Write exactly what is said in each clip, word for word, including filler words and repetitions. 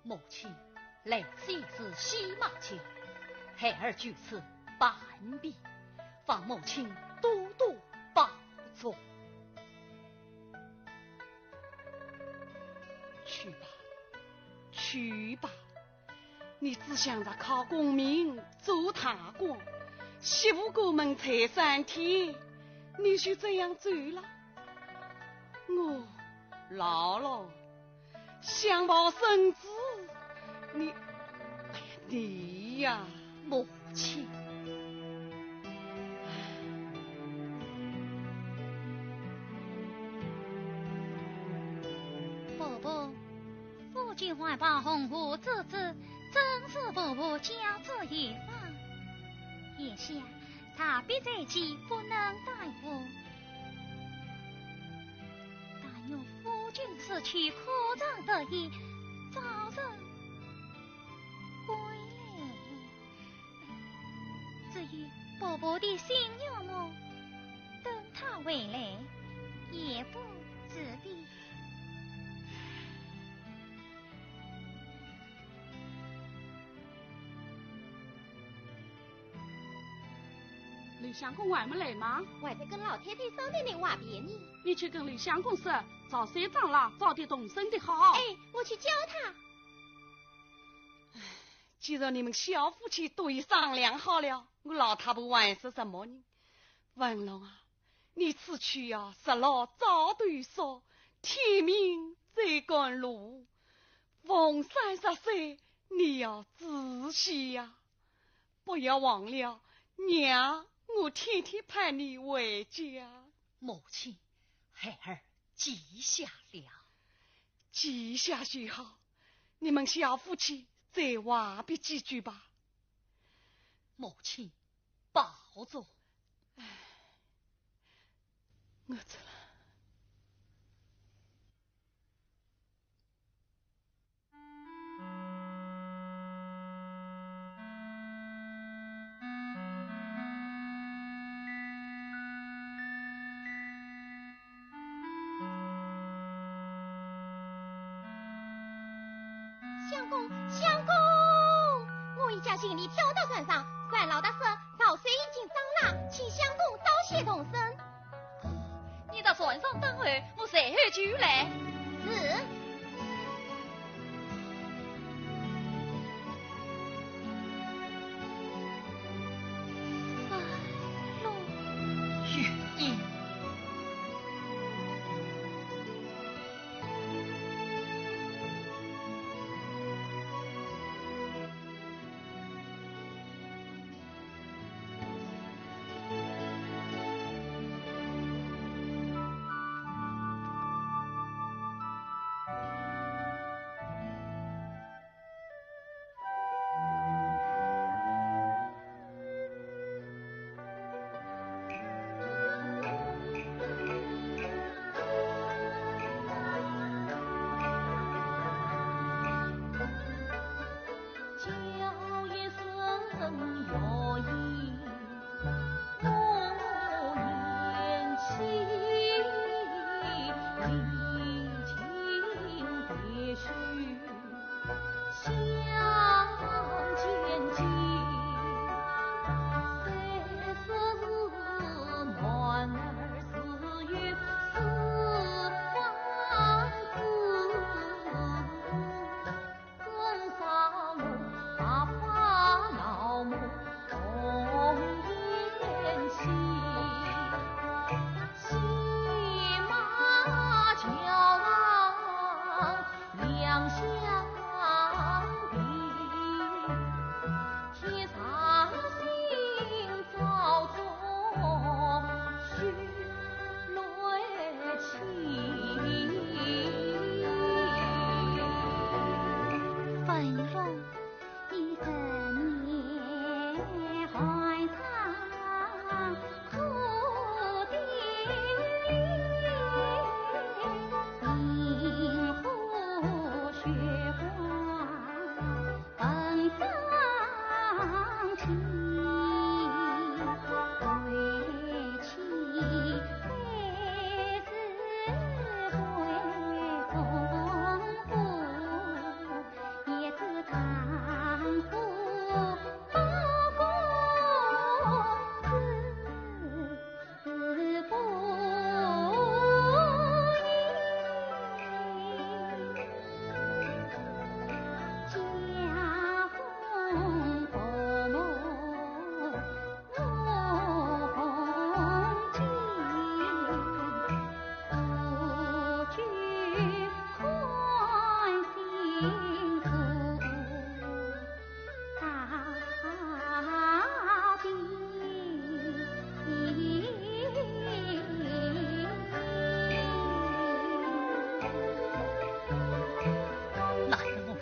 母亲，来此是喜马桥，孩儿就此半边，望母亲多多保重。去吧，去吧，你只想着考功名做大官，媳妇过门拆散天，你就这样走了？我老了， 想抱孙子，你，哎呀，你呀。母亲。伯伯，夫君怀抱红花之志，真是伯伯教子有方。眼下他必在京，不能耽误。 但愿夫君此去可尝得意，早日归来。至于伯伯的新娘么，等她回来也不迟的。 刘相公还没来吗？还在跟老太太商量那话别呢。你去跟刘相公说，赵三长老早点动身的好。哎，我去叫他。既然你们小夫妻都已商量好了，我老太婆还说什么呢？文龙啊，你此去呀，日落早点睡，天明再赶路。逢山涉水，你要仔细呀。 不要忘了，娘，我天天盼你回家。母亲，孩儿记下了。记下就好，你们小夫妻再话别几句吧。母亲，保重。唉，我走了。相公，相公！我已将行李挑到船上，船老大说赵三已经上了，请相公早些动身。 你到船上等候，我随后就来。是。啊，龙。月英。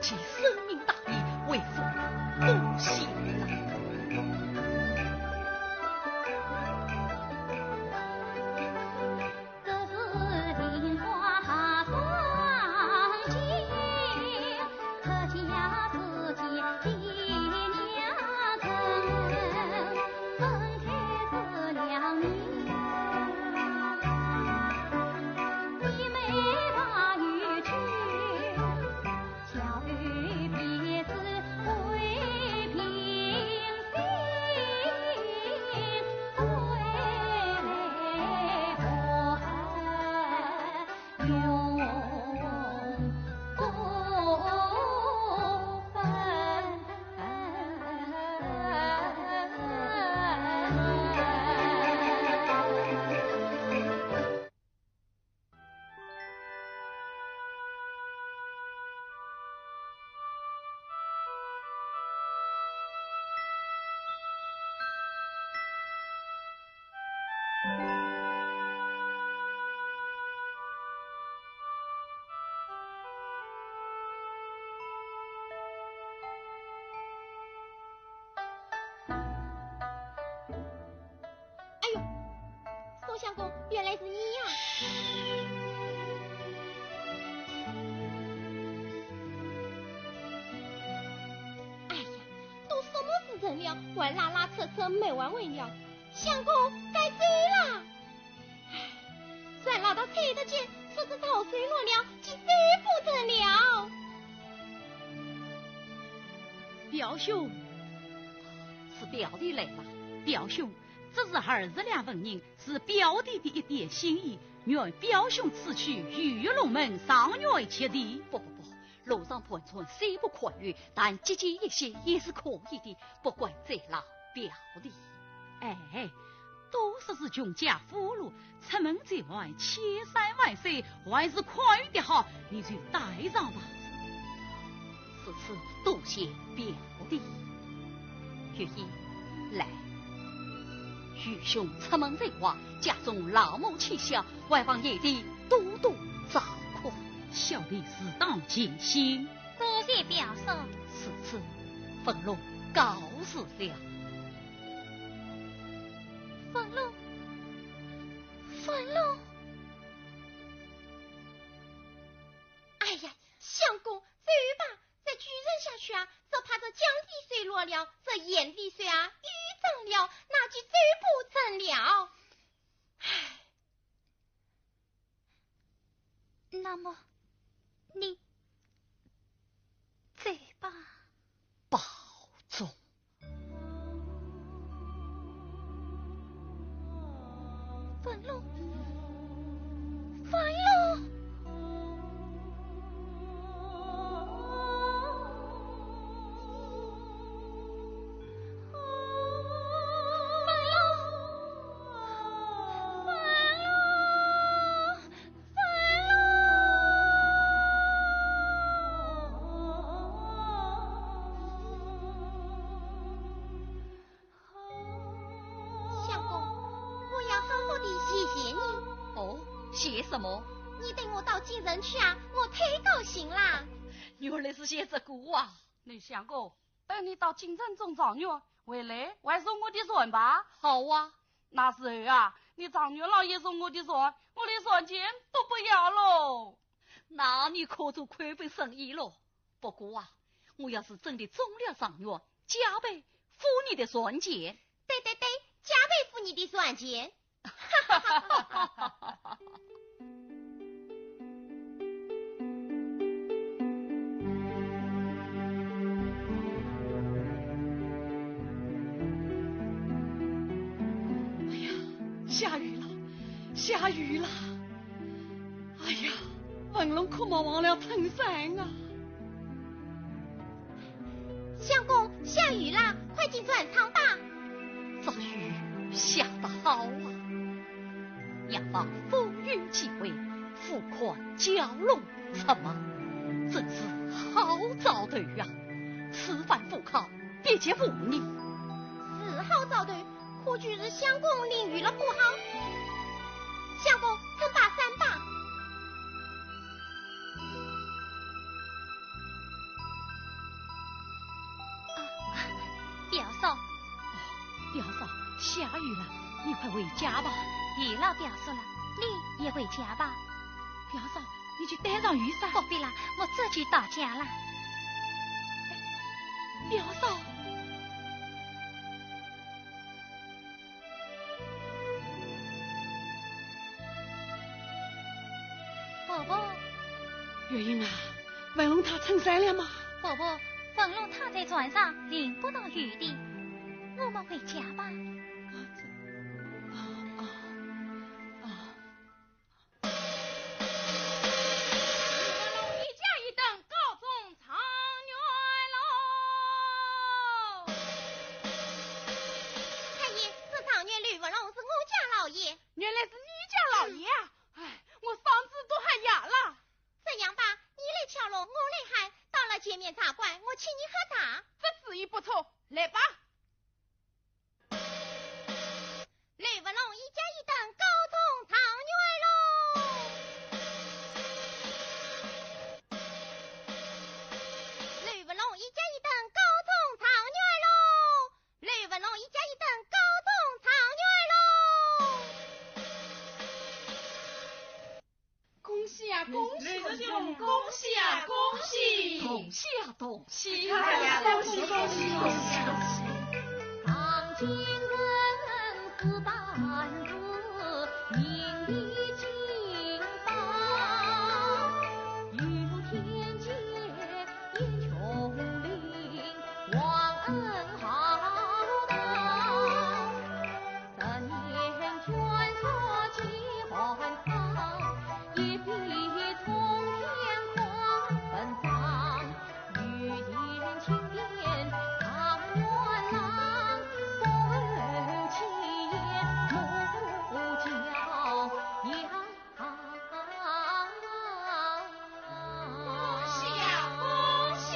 其生命大义，为父不惜了。哎呦，宋相公，原来是你呀！哎呀，都什么时辰了，还拉拉扯扯没完没了。相公，该走啦！唉，咱老道走得急，车子早睡落了，急走不得了。表兄，是表弟来了。表兄，这是二十两纹银，是表弟的一点心意，愿表兄此去鱼跃龙门，长远吉利。不不不，路上盘缠虽不宽裕，但积极一些也是可以的，不管这老表弟。哎，都说是穷家富路，出门在外千山万水，还是宽裕的好，你就带上吧。如此多谢表弟。月英，来，愚兄出门在外，家中老母妻小，还望贤弟多多照顾。小弟自当尽心。多谢表叔。如此，文龙告辞了。文龙，文龙。哎呀，相公，走吧，再继续下去啊，只怕这江底水落了，这盐底水啊，又涨了，那就走不成了。唉。那么，你走吧。保重。文龙，文龙。 相公，我要好好地谢谢你。哦，谢什么？你等我到京城去啊，我忒高兴啦。原来是谢这个啊。那相公，等你到京城中状元，回来还坐我的船吧。好啊。那时候啊，你状元老爷坐我的船，我连船钱都不要喽。那你可做亏本生意喽。不过啊，我要是真的中了状元，加倍付你的船钱。对对对，加倍付你的船钱。哎呀，下雨了，下雨了！哎呀，文龙可莫忘了登山啊！ 相公，下雨啦，快进船舱吧。这雨下得好啊！娘望风雨既回，扶款蛟龙出门，真是好兆头啊！此番赴考，必及无疑。是好兆头，可就是相公淋雨了不好。相公，乘把伞吧。表嫂，下雨了，你快回家吧。雨老表叔了，你也回家吧。表嫂，你去带上雨伞。不必了，我自己到家了。表嫂。婆婆。月英啊，文龙他撑伞了吗？婆婆，文龙他在船上淋不到雨的，我们回家吧。啊，这，啊，啊，啊。 一家一等高中状元喽！太爷，这状元刘文龙是我家老爷。原来是你家老爷啊！哎，我嗓子都喊哑了。这样吧，你来敲锣，我来喊，到了前面茶馆，我请你喝茶。这主意不错，来吧。 刘文龙一家一等高中状元喽！刘文龙一家一等高中状元喽！刘文龙一家一等高中状元喽！ 恭喜啊，恭喜，恭喜啊，恭喜！恭喜啊，恭喜！哎呀，恭喜，恭喜，恭喜，恭喜！恭喜呀，恭喜！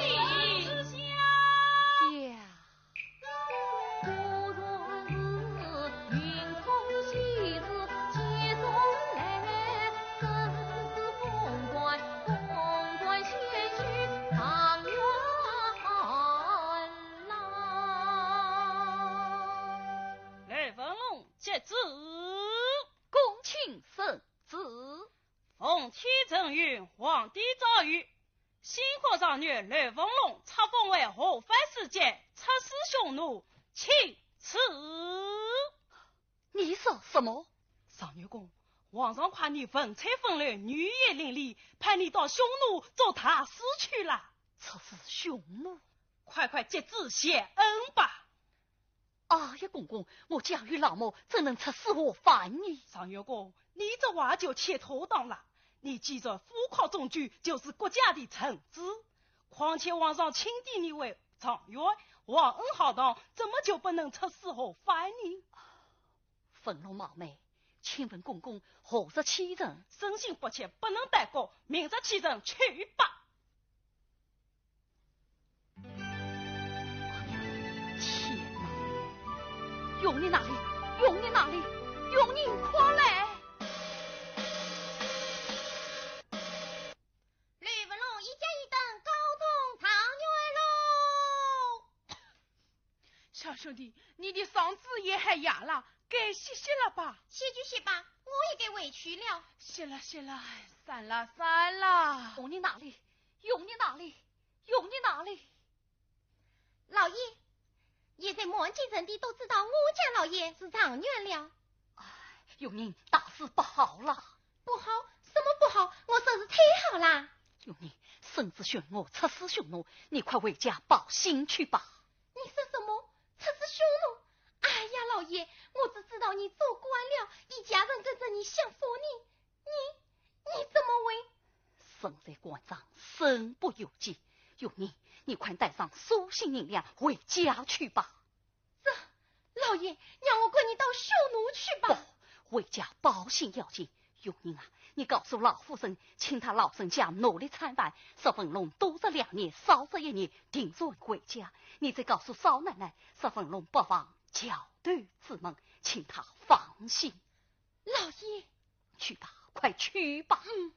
刘文龙接旨。恭请圣旨。奉天承运，皇帝诏谕，新科状元刘文龙册封为河北知县，出使匈奴，钦此。你说什么？状元公，皇上看你文采风流，语言伶俐，派你到匈奴做大使去了。出使匈奴？快快接旨谢恩吧。 哎呀，公公，我家有老母，怎能出使河北呢？状元公，你这话就欠妥当了。你既然副考中举，就是国家的臣子。况且皇上钦点你为状元，皇恩浩荡，怎么就不能出使河北呢？文龙冒昧，请问公公何日启程？生性不屈，不能耽搁，明日启程去吧。 天哪！永宁哪里？永宁哪里？永宁，快来！刘文龙一家一等高中状元喽！小兄弟，你的嗓子也喊哑了，该歇歇了吧？歇就歇吧，我也该回去了。歇了，歇了，散了，散了。永宁哪里？永宁哪里？ 永宁哪里？老爷，现在满京城的都知道我家老爷是状元了。哎，永宁，大事不好了。不好？什么不好？我说是太好啦。永宁，圣旨宣我出使匈奴，你快回家报信去吧。你说什么？出使匈奴？哎呀，老爷，我只知道你做官了，一家人跟着你享福呢。你，你怎么会？ 身在官场，身不由己。永宁，你快带上数星银两回家去吧。这，老爷，让我跟你到匈奴去吧。不，回家报信要紧。永宁啊，你告诉老夫人，请她老人家努力参办，说文龙多则两年，少则一年，定然回家。你再告诉少奶奶，说文龙不忘桥头之盟，请她放心。老爷。 去吧，快去吧。嗯。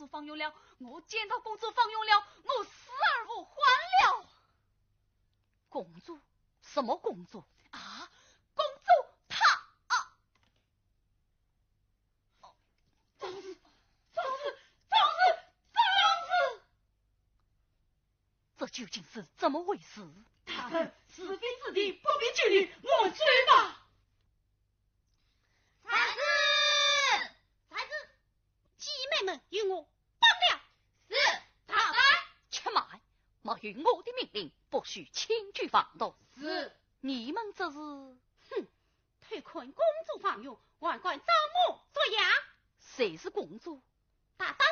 方永了，我见到公主方永了，我死而无悔了。公主？什么公主？啊，公主她啊！哦，就是，就是，就是这样子。这究竟是怎么回事？大人，是非之地不必拘泥，我们走吧。 才子，才子，姐妹们与我绑了。是，大胆。且慢，没有我的命令，不许轻举妄动。是。你们这是？哼，偷看公主方永，还敢装模作样？谁是公主？大胆，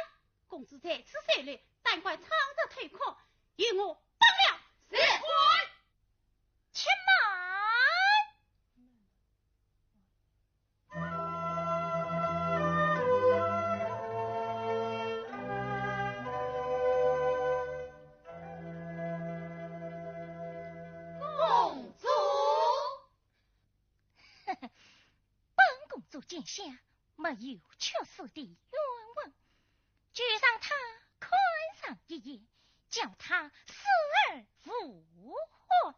公主在此受礼，胆敢唱着偷看，与我绑了。是。且慢。 公主。本公主见笑，没有屈死的冤枉，就让她看上一眼，叫她死而无悔。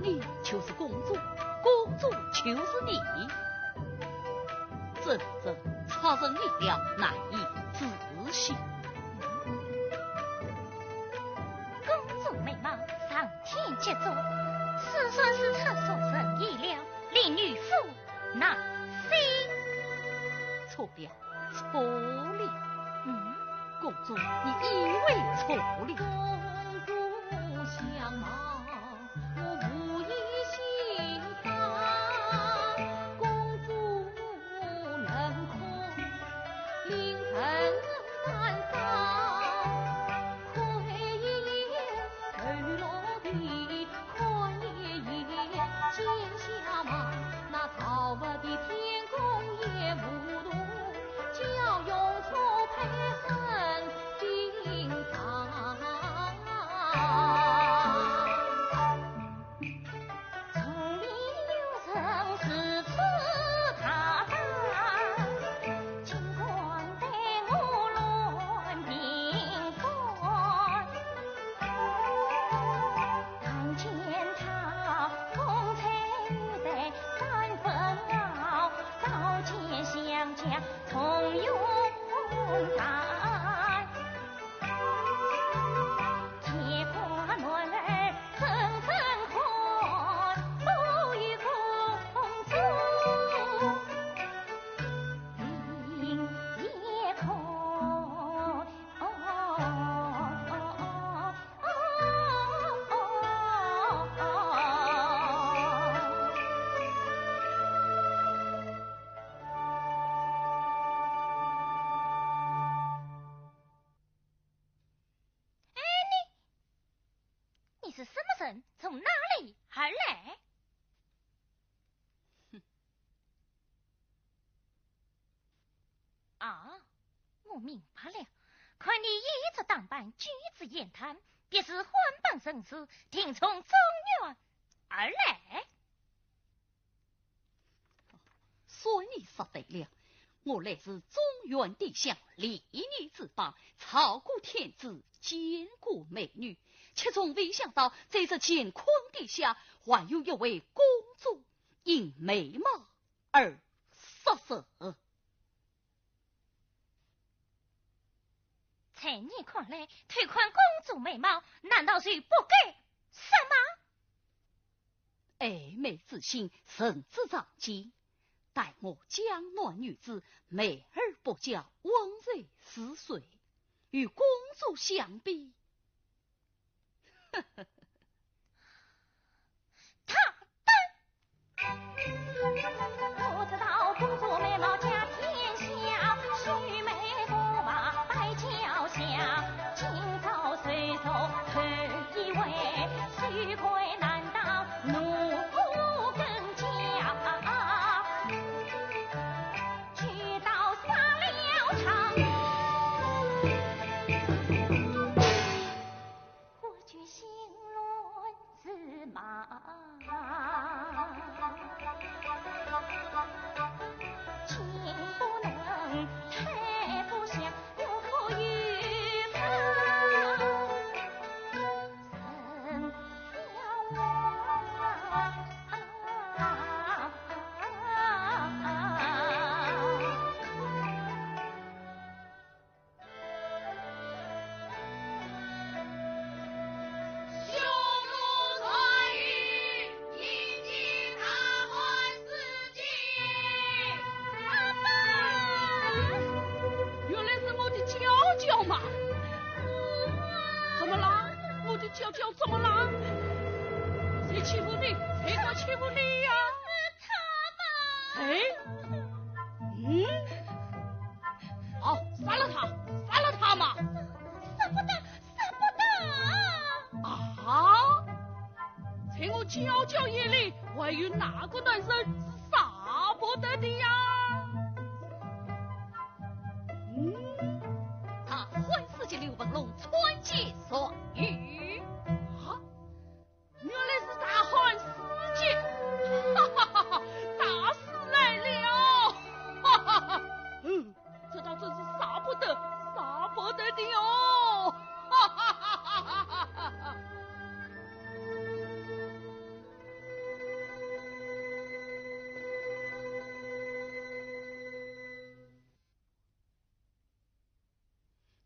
你就是公主，公主就是你。真正出人意料，难以置信。公主美貌，上天杰作，此算是出人意料，令女夫难信。错了， 错了。嗯？公主，你意味错了。公主相貌，我无意欣赏。公主能可令人感伤。看一眼头落地，看一眼肩下嘛，那造物的天公也无动。 叫用错配很紧张。聪明有人如此大胆，竟敢对我乱评断。 但见他风吹雨打三分劳，刀剑相加重用担。铁骨男儿真正快，不与公主命也快。 哎，你，你是什么人？从哪里而来？ 啊，我明白了，看你衣着打扮，举止言谈，必是换班人士，听从中原而来。算你说对了，我乃是中原帝乡，礼仪之邦，朝过天子，见过美女，却从未想到在这乾坤地下，还有一位公主，因美貌 而失色。在你看来偷看公主美貌，难道就不该杀吗？爱美之心，人之常情。待我江南女子，美而不骄，温柔似水，与公主相比，她 不知道公主美貌甲天下，须眉不拔白脚下，今朝谁做头一位？须跪难当奴更加，举刀杀了他。我决心乱如麻。 小奴传语，迎接大汉四姐。阿爸！原来是我的娇娇嘛！怎么了？我的娇娇怎么了？谁欺负你？谁敢欺负你呀？他们！谁？嗯？好，杀了他，杀了他嘛！杀不得， 杀不得啊！啊？在我娇娇眼里，还有哪个男人是杀不得的呀？嗯？大汉四姐刘文龙参见传语。啊？原来是大汉四姐，哈哈哈哈，大事来了！哈哈哈！嗯， 这倒真是杀不得，杀不得的哦！哈哈哈哈哈哈！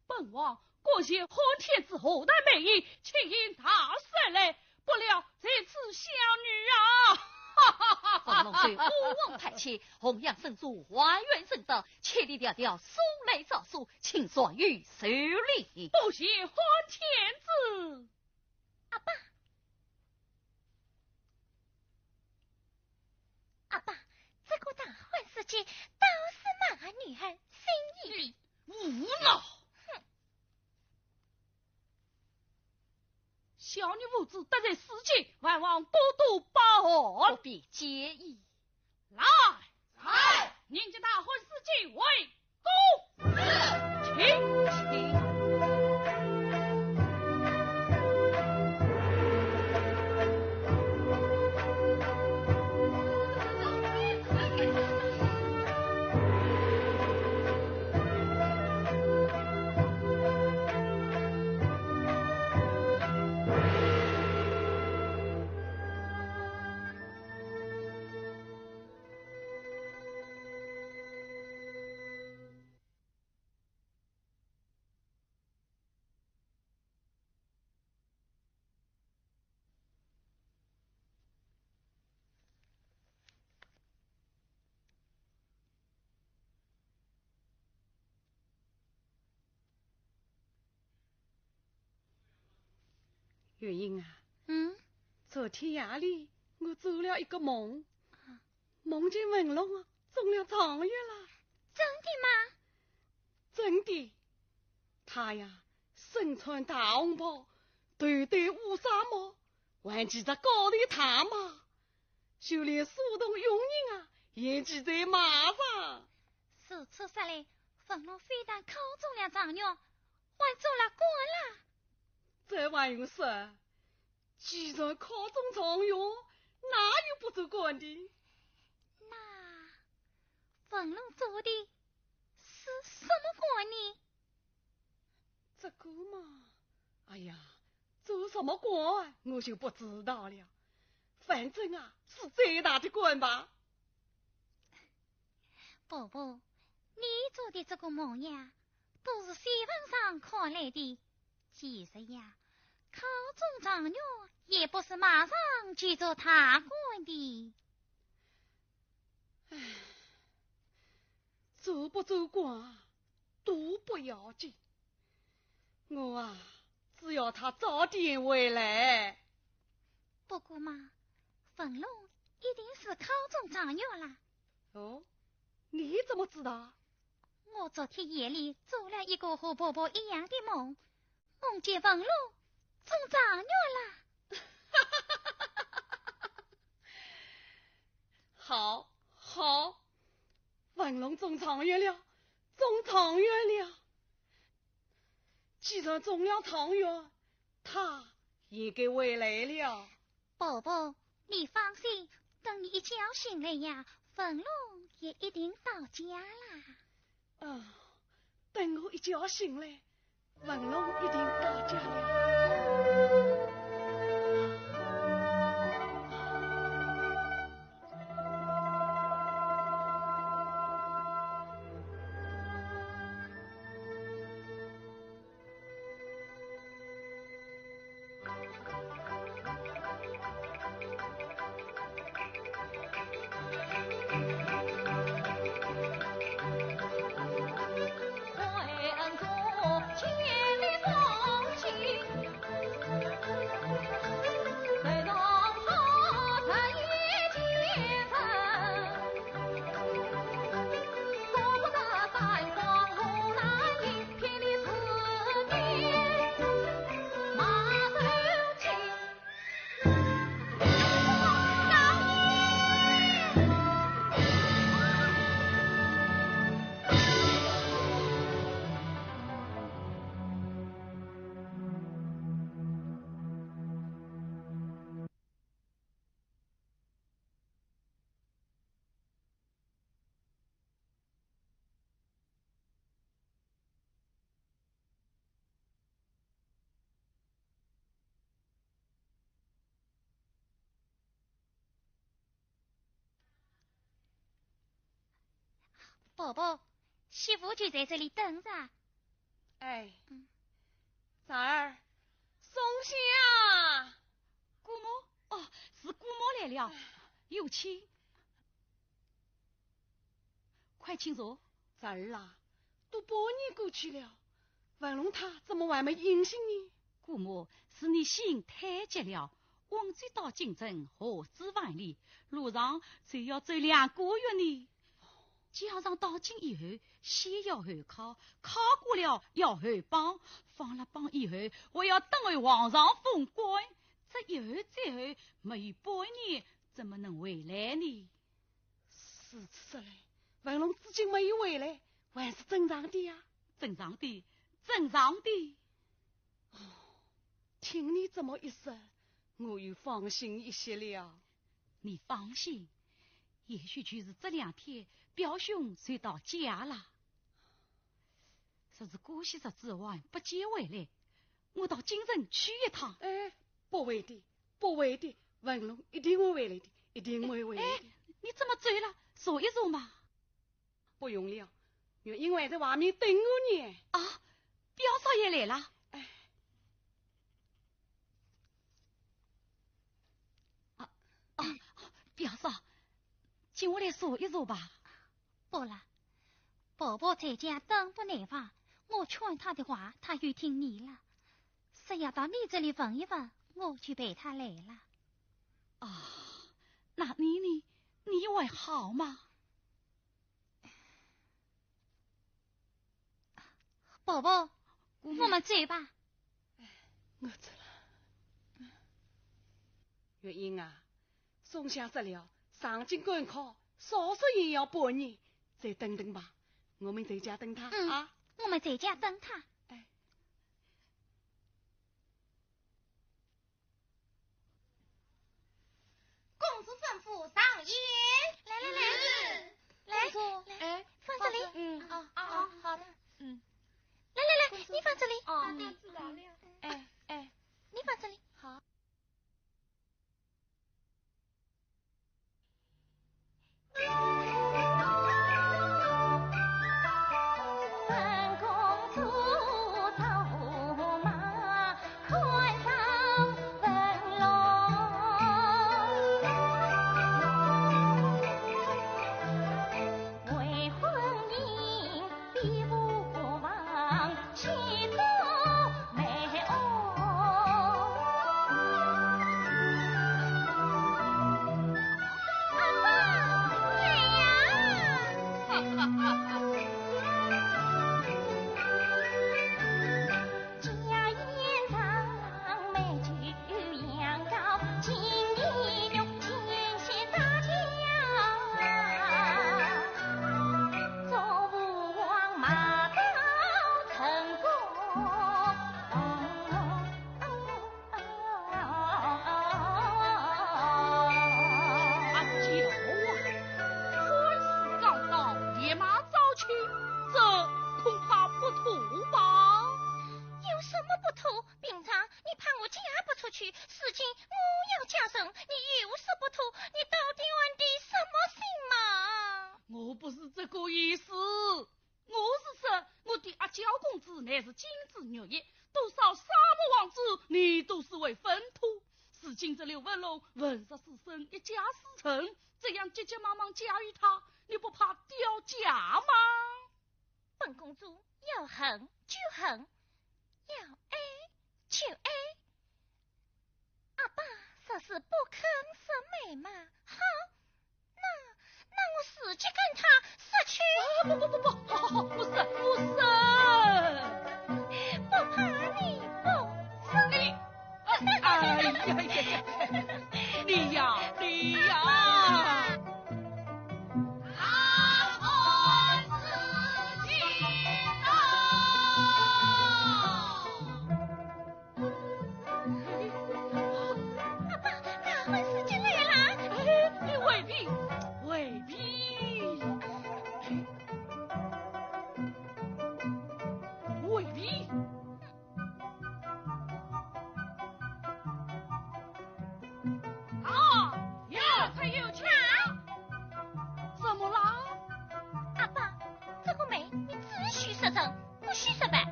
本王各现汉天子何等美意，请大帅来，不料这次小女啊！哈哈哈哈哈！文龙对武王拜谢，弘扬圣祖，还愿圣旨， 千里迢迢送来诏书，请传语受礼。多谢汉天子。阿爸，阿爸，这个大汉四姐倒是那女儿心意。胡闹！哼！ 小女无知，得罪四姐，还望多多包涵。不必介意。来，来，迎接大汉四姐回宫。是。请，请。 月英啊，嗯？昨天夜里我做了一个梦，啊。梦见文龙啊，中了状元了。真的吗？真的。他呀，身穿大红袍，头戴乌纱帽，还系着高头大马， 就连书童佣人啊，也骑在马上。如此说来，文龙非但考中了状元，还做了官啦。这还用说？既然考中状元，哪有不做官的？那文龙做的是什么官呢？ 这个嘛，哎呀，做什么官我就不知道了。反正啊，是最大的官吧。婆婆，你做的这个梦呀，都是戏文上看来的，其实呀，考中状元也不是马上就做大官的。唉，做不做官都不要紧，我啊，只要他早点回来。不过嘛，文龙一定是考中状元啦。哦，你怎么知道？我昨天夜里做了一个和婆婆一样的梦，梦见文龙中状元啦。好，好，文龙中状元了，中状元了。既然中了状元，他应该回来了。 婆婆，你放心，等你一觉醒来呀，文龙也一定到家啦。哦，等我一觉醒来，文龙一定到家了。婆婆，媳妇就在这里等着。哎，嗯。婵儿，松香啊！姑母，哦，是姑母来了，有请。 快请坐。婵儿啊，都半年过去了，文龙他怎么还没音信呢？姑母，是你心太急了，温州到京城何止万里，路上就要走两个月呢。加上到京以后，先要候考，考过了要候榜，放了榜以后，还要等候皇上封官，这一候再候，没有半年，怎么能回来呢？ 如此说来，文龙至今没有回来，还是正常的呀？正常的，正常的。哦，听你这么一说，我又放心一些了。你放心，也许就是这两天表兄就到家了。 说是姑息说之后不见回来，我到京城去一趟。哎，不会的，不会的，文龙一定会回来的，一定会回来的。哎，你怎么走了？坐一坐嘛。不用了，月英还在外面等我呢。啊，表嫂也来了。哎。啊，啊，表嫂，请我来坐一坐吧。 不了，婆婆在家等不耐烦，我劝她的话，她又听你了。是要到你这里问一问，我就陪她来了。啊，那你呢？你还好吗？婆婆，姑母。我们走吧。我走了。月英啊，松香说了，上京赶考， 少说也要半年，再等等吧，我们在家等他。嗯，啊。我们在家等他。哎。公子吩咐上宴。来来来，来，公子，来，哎，放这里。放这，嗯。啊，啊，啊，好的。嗯。来来来，公子，你放这里。哦。嗯。哎，哎。你放这里。好。意思，我是说，我的阿娇公子乃是金枝玉叶，多少沙漠王子，你都是会分托。如今这刘文龙文弱书生，一家四成，这样急急忙忙嫁与他，你不怕掉价吗？本公主要恨就恨，要爱就爱。阿爸若是不肯说媒嘛，好，那，那我自己跟他说去。啊，不，不，不，不，好，好，好，不说，不说。不怕你不说。你，哎呀呀呀，你呀，你呀。阿爸，大婚事情来了。哎，你回避，回避，回避。啊，有请，有请。怎么啦？阿爸，这个媒你只许说成，不许说败。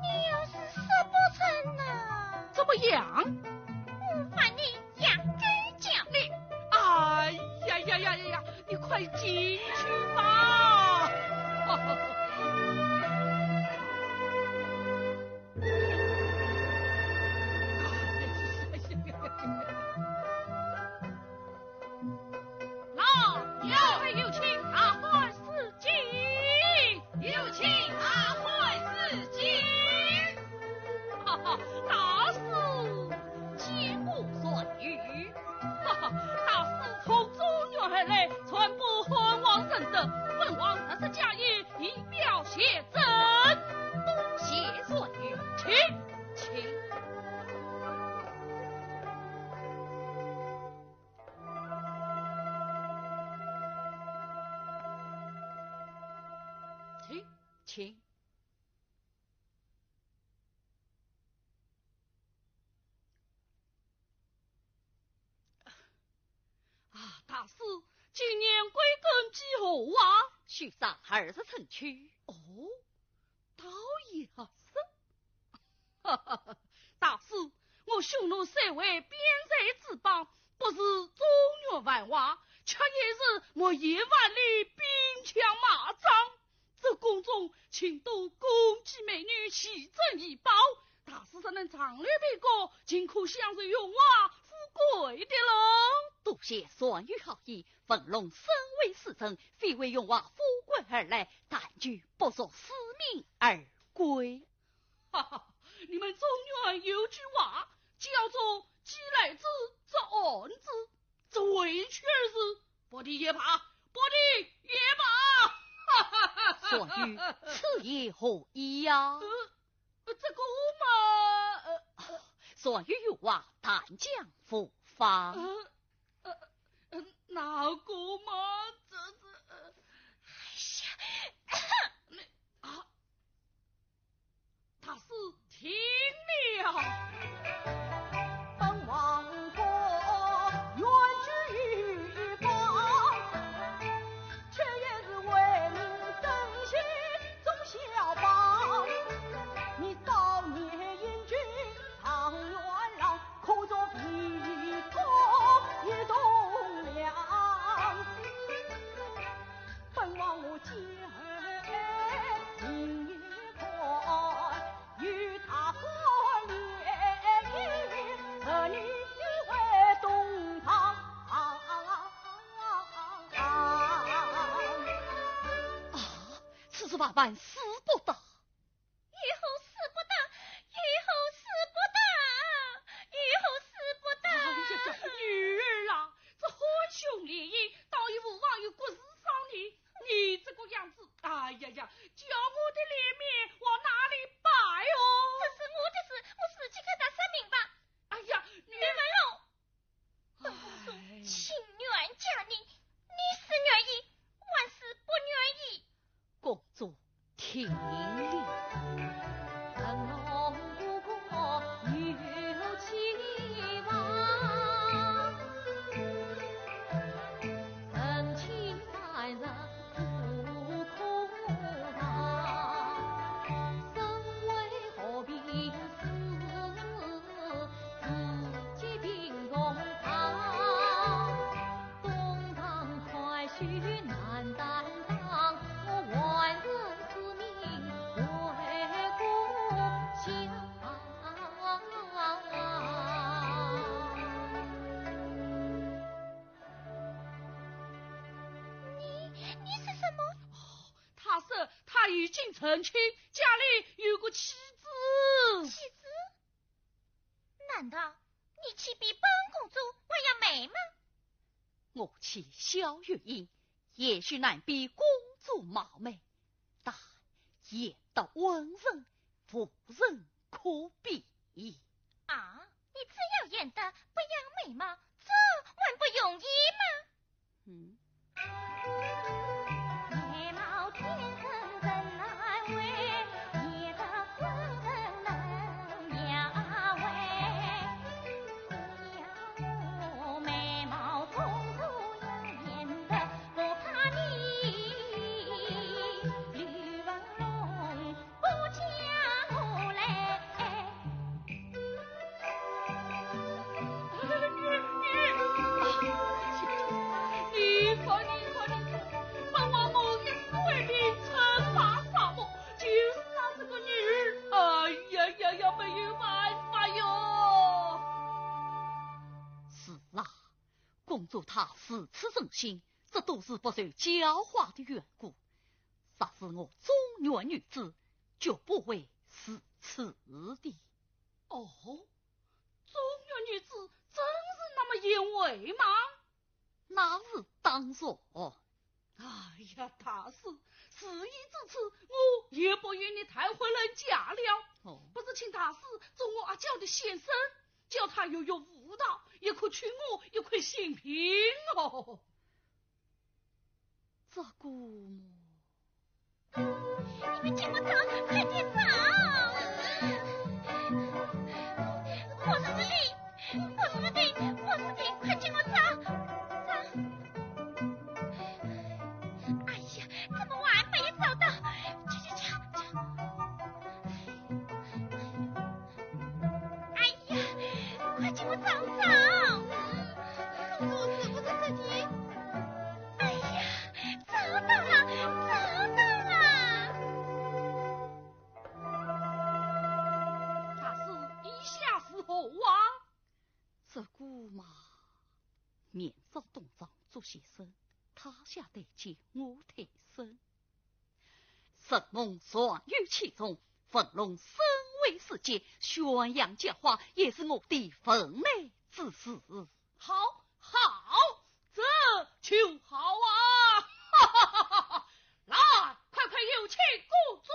你要是说不成呢？怎么样？我把你养狗叫。你，哎呀呀呀呀呀，你快进去吧。老爷，有请大婚事情。 有请大婚事情。哈哈，大师，见过传谕。哈哈，大师从中原而来，传播汉王圣旨，本王特此加言，以表谢忱。多谢传谕，请，请。 请，请。啊，大师，今年贵庚几何啊？许上二十春秋。哦，倒也是。 大师，我匈奴三围边塞之邦，不是中原繁华，却也是没一万里兵强马壮。这宫中尽都宫妓美女，奇珍异宝，大师若能长留边关，尽可享受荣华富贵的喽。多谢传谕好意，文龙身为使臣，非为荣华富贵而来，但求不辱使命而归。 哈哈，你们中原有句话，叫做“既来之，则安之”，这回却是“不提也罢，不提也罢”。哈哈哈哈。传谕此言何意呀？呃，呃，这个嘛，呃，呃，传谕有话，但讲无妨。呃，呃，呃，那个嘛，这，这，呃，哎呀，那，啊， 大师听了。本王国远居一邦，却也是为民争先忠孝邦。你少年英俊状元郎，可作比邻一栋梁。本王我今儿情愿 与他婚姻，和你为东堂。啊，此事万万使不得。为何使不得？为何使不得？为何使不得？哎呀呀，女儿啊，这汉匈联姻，倒也无妨有国事商量。 你这个样子，哎呀呀，叫我的脸面往哪里摆哦？这是我的事，我自己跟他说明白。哎呀，你们喽，本公主情愿嫁你，你是愿意还是不愿意？公主听令。难担当，我万死之命为国效。你，你说什么？哦，他说他已经成亲，家里有个妻子。妻子？难道你娶比班公主还要美吗？我娶萧月英，也许难比公主貌美，但贤德温顺，无人可比。啊，你只要贤德，不要美貌，这还不容易吗？嗯。你看，你看，你看，本王某一世为民，称霸沙漠，就是让这个女儿，哎呀呀呀，没有办法哟。是啊，公主她如此任性，这都是不受教化的缘故。若是我中原女子，就不会如此的。 哦，中原女子真是那么贤惠吗？那是当然。哎呀，大师，事已至此，我也不与你谈婚论嫁了。哦。不如请大师做我阿娇的先生，叫她学学舞蹈，也可娶我一块性命哦。 这个嘛。你们听不着，快点走！我说这里，我说这里，我说这里，快听我走，走！哎呀，怎么还没有找到？去去去去！ 哎呀，快替我找找！公主是不是这里？哎呀，找到了，找到了！大师，意下如何啊？这个嘛，明朝东床祝先生，他下台阶我退身。 承蒙传语其中，文龙身为世间，宣扬教化也是我的分内之事。好，好，这就好啊！哈哈哈哈！来，快快有请公主。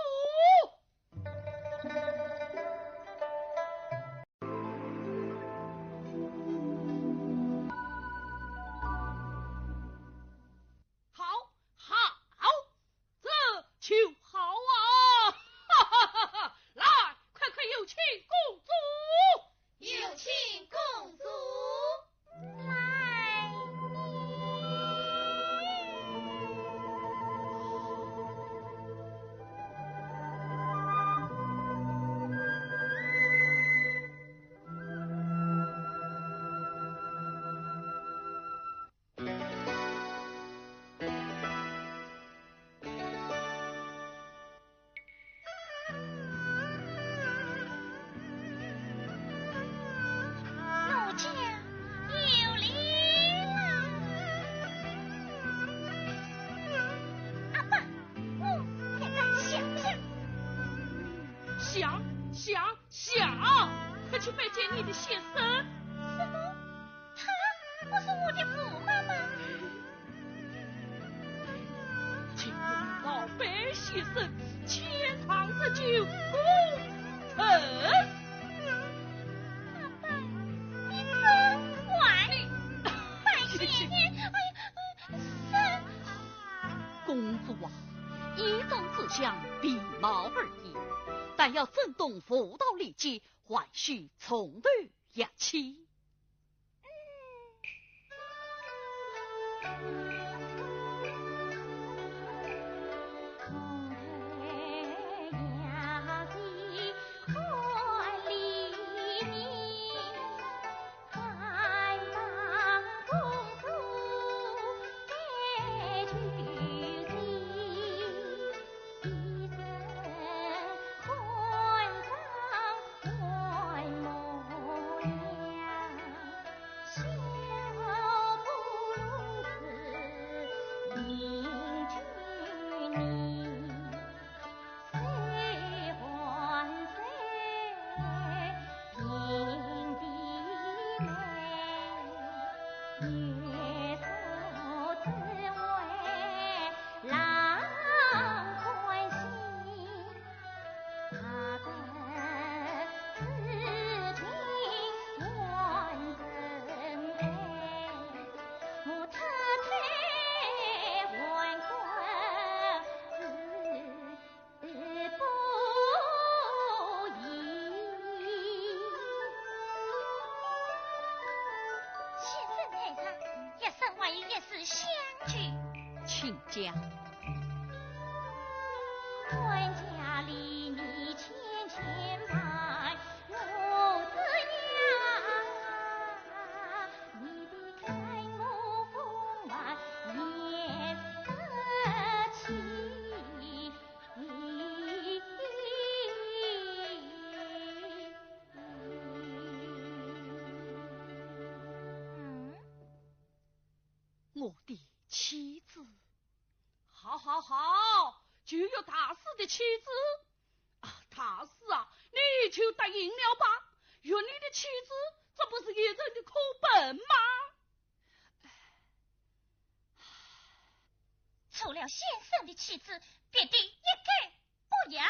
好，好，这就好啊！哈哈哈哈！来，快快有请公主。有请公主。来。奴家有礼了。阿爸，我给他想想。想，想，想，快去拜见你的先生。什么？他不是我的驸马吗？ 请老辈先生千堂入酒，功成。阿爸，你真坏！拜谢你，哎呀，生……公主啊，一众志向，皮毛而已，但要震动佛道礼节，还需从头学起。相救。请讲。嗯，我的妻子。好，好，好，就要大师的妻子。啊，大师啊，你就答应了吧，有你的妻子，这不是一人的可本吗？除了先生的妻子，别的一概不要。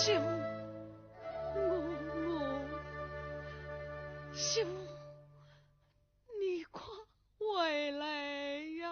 媳妇，我，我，媳妇，你快回来呀！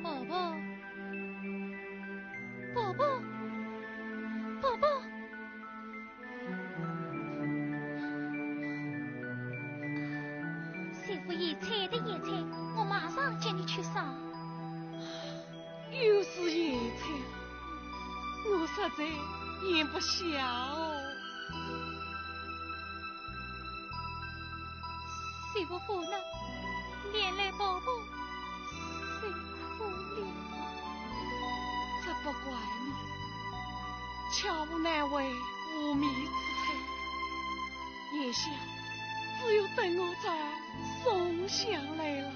婆婆，婆婆，婆婆。媳妇，野菜的野菜，我马上给你去烧。 又是野菜，我实在咽不下哦。媳妇不能，连累婆婆辛苦了。这不怪你，巧妇难为无米之炊，眼下只有等我这儿送香来了。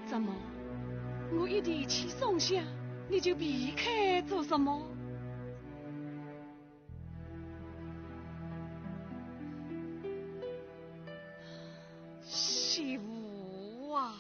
怎么，我一提起送香，你就避开做什么？媳妇啊！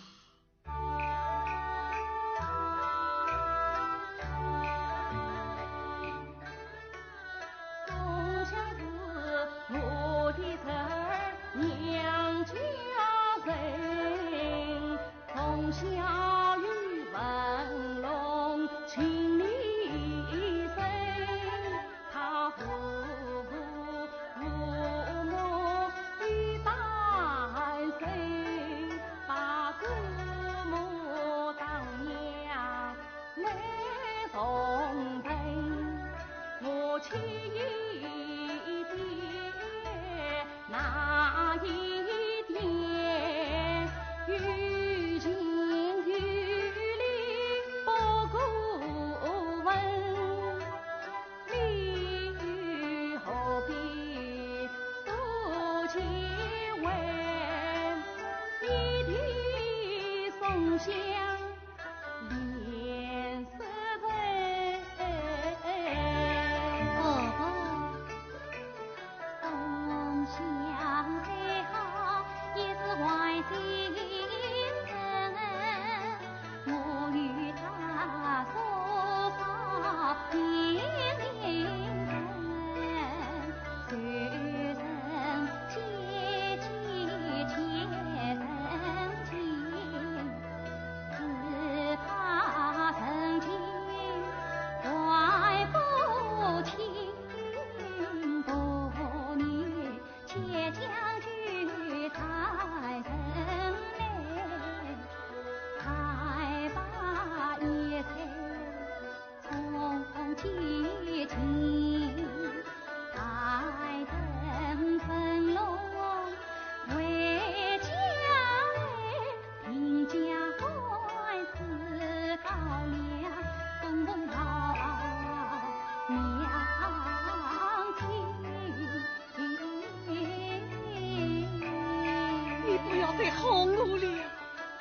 痛苦了。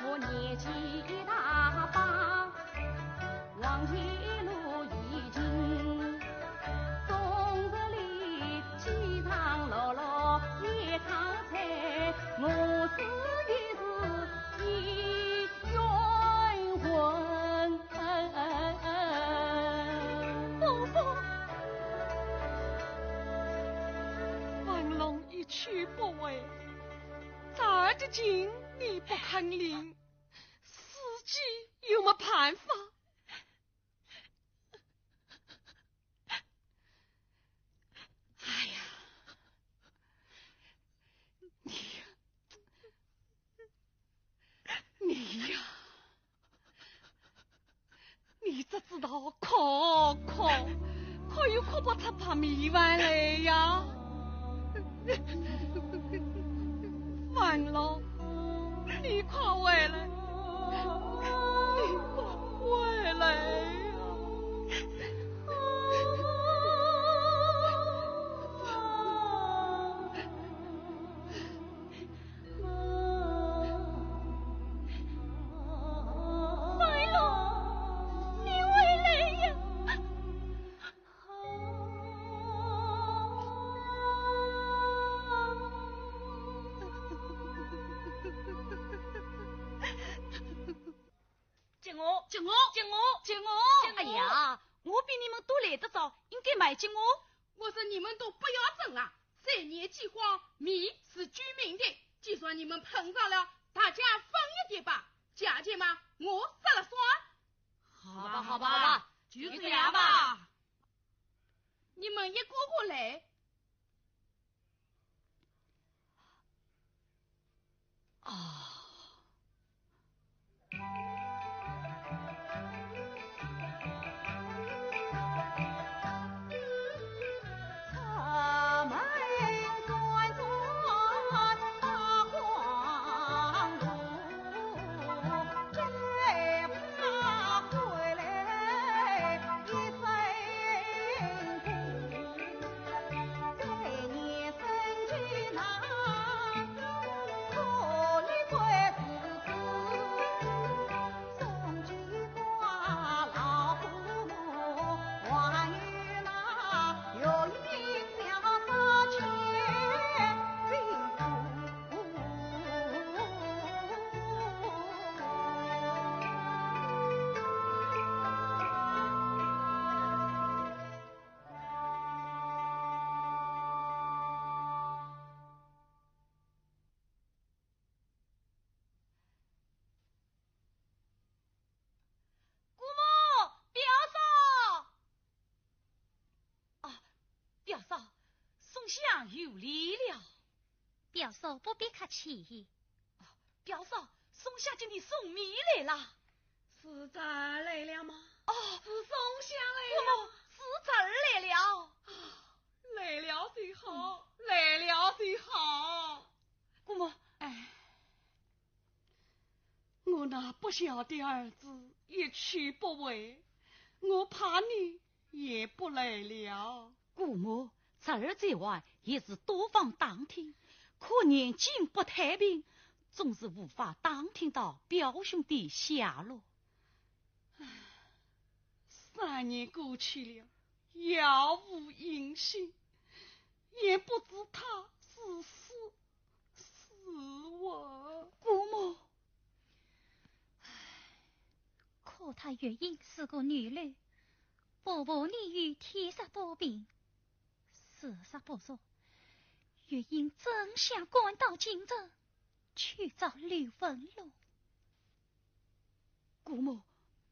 我年纪一大把，黄泥路已经，终日里饥肠辘辘一炕菜，我是一时一冤魂。不不，文龙一去不回，侄儿的情你不肯领，自己有么办法？哎呀，你呀，你呀，你只知道哭哭，哭又哭不出白米饭来呀。文龙，你快回来，你快回来呀！文龙，你回来呀！接我，接我，接我，接我，接我！哎呀，我比你们都来得早，应该慢接我。我说你们都不要争了，三年饥荒，米是救命的。既然你们碰上了，大家分一点吧。价钱嘛，我说了算。好吧，好吧，好吧，就这样吧。你们一个个来。啊。姑母，表嫂。啊，表嫂，松香有礼了。表嫂不必客气。表嫂，松香给你送米来了。是侄儿来了吗？哦，是松香来了。是侄儿来了。来了最好，来了最好。姑母，哎。 我那不孝的儿子一去不回，我怕你也不来了。姑母，侄儿在外也是多方打听，可年间不太平，总是无法打听到表兄的下落。三年过去了，杳无音信，也不知他是死 是我。姑母。唉，可叹月英是个女流，不负你有天煞多病。实在不说，月英真想赶到京城去找刘文龙。 姑母，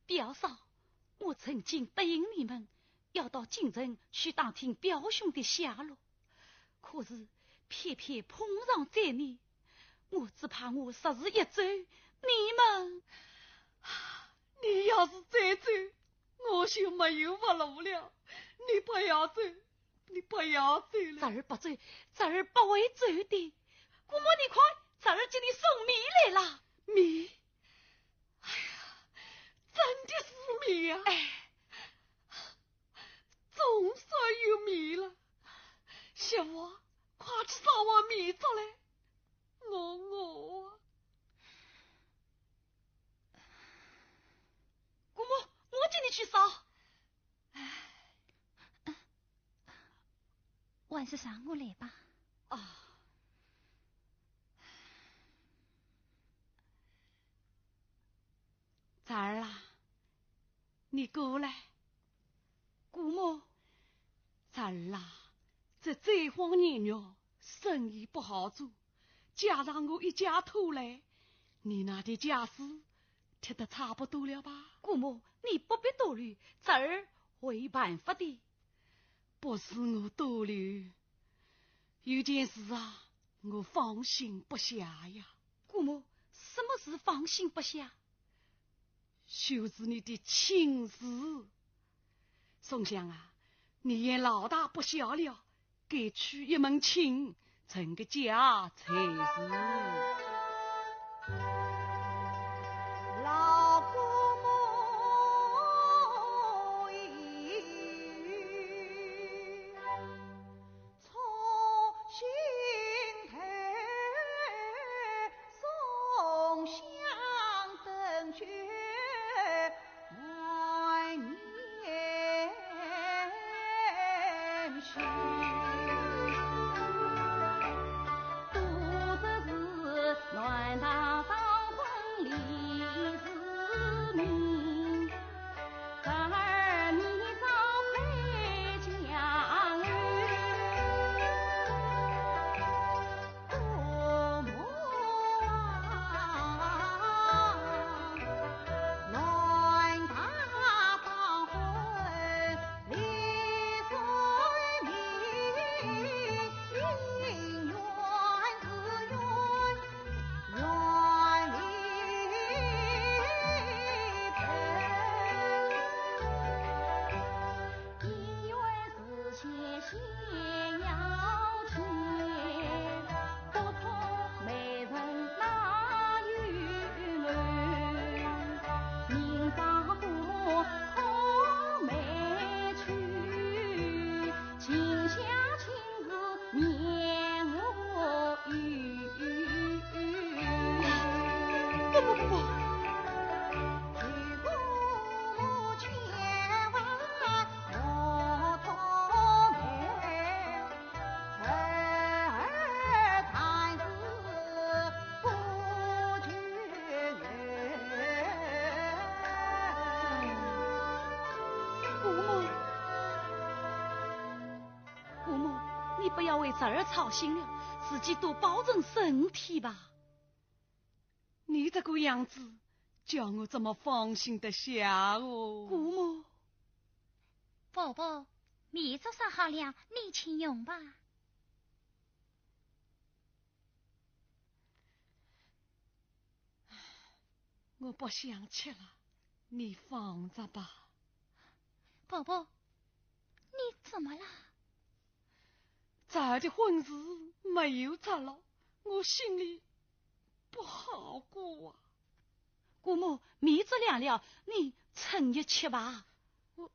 表嫂，我曾经答应你们，要到京城去打听表兄的下落，可是偏偏碰上灾难，我只怕我实事一走，你们……你要是再走，我就没有活路了。你不要走，你不要走了。侄儿不走，侄儿不会走的。姑母，你看，侄儿给你送米来了。米？ 哎呀，真的是米呀！哎，总算有米了。媳妇，快去烧碗米粥来。我饿啊。还是让我来吧。啊。婵儿啊，你过来。姑母。婵儿啊，这灾荒年月，生意不好做，加上我一家拖累，你那点家私，贴得差不多了吧？姑母，你不必多虑，侄儿会办法的。不是我多虑，有件事啊，我放心不下呀。姑母，什么事放心不下？就是你的亲事。松香啊，你也老大不小了，该娶一门亲，成个家才是。老姑母。不不不不。姑母，你不要为侄儿操心了，自己多保重身体吧。你这个样子，叫我怎么放心得下哦？姑母。婆婆，米粥烧好了，你请用吧。我不想吃了，你放着吧。婆婆，你怎么了？侄儿的婚事没有着落，我心里不好过啊。姑母，米粥凉了，你趁热吃吧。我……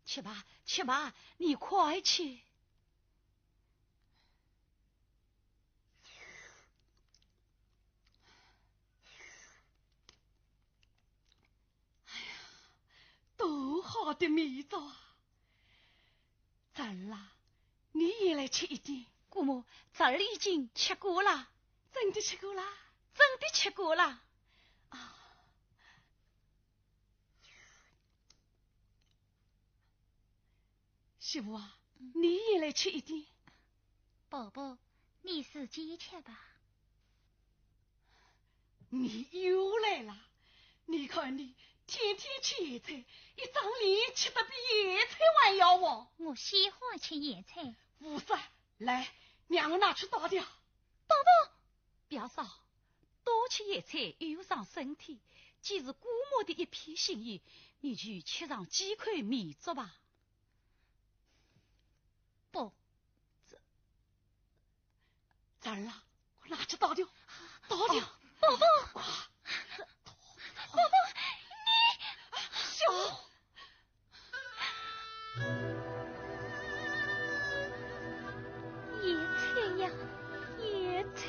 吃吧，吃吧，你快吃。哎呀，多好的米粥啊！侄儿啊，你也来吃一点。姑母，侄儿已经吃过了。真的吃过了？真的吃过了。啊。媳妇啊，你也来吃一点。婆婆，你自己吃吧。你又来了，你看你天天吃咸菜，一张脸吃得比咸菜还要黄。我喜欢吃咸菜。胡说，来，让我拿去倒掉。婆婆，不要吵，多吃咸菜有伤身体，既是姑母的一片心意，你就吃上几口米粥吧。不，侄儿啊，快拿去倒掉，倒掉。哦，婆婆，快，婆婆，你，小……咸菜呀，咸菜。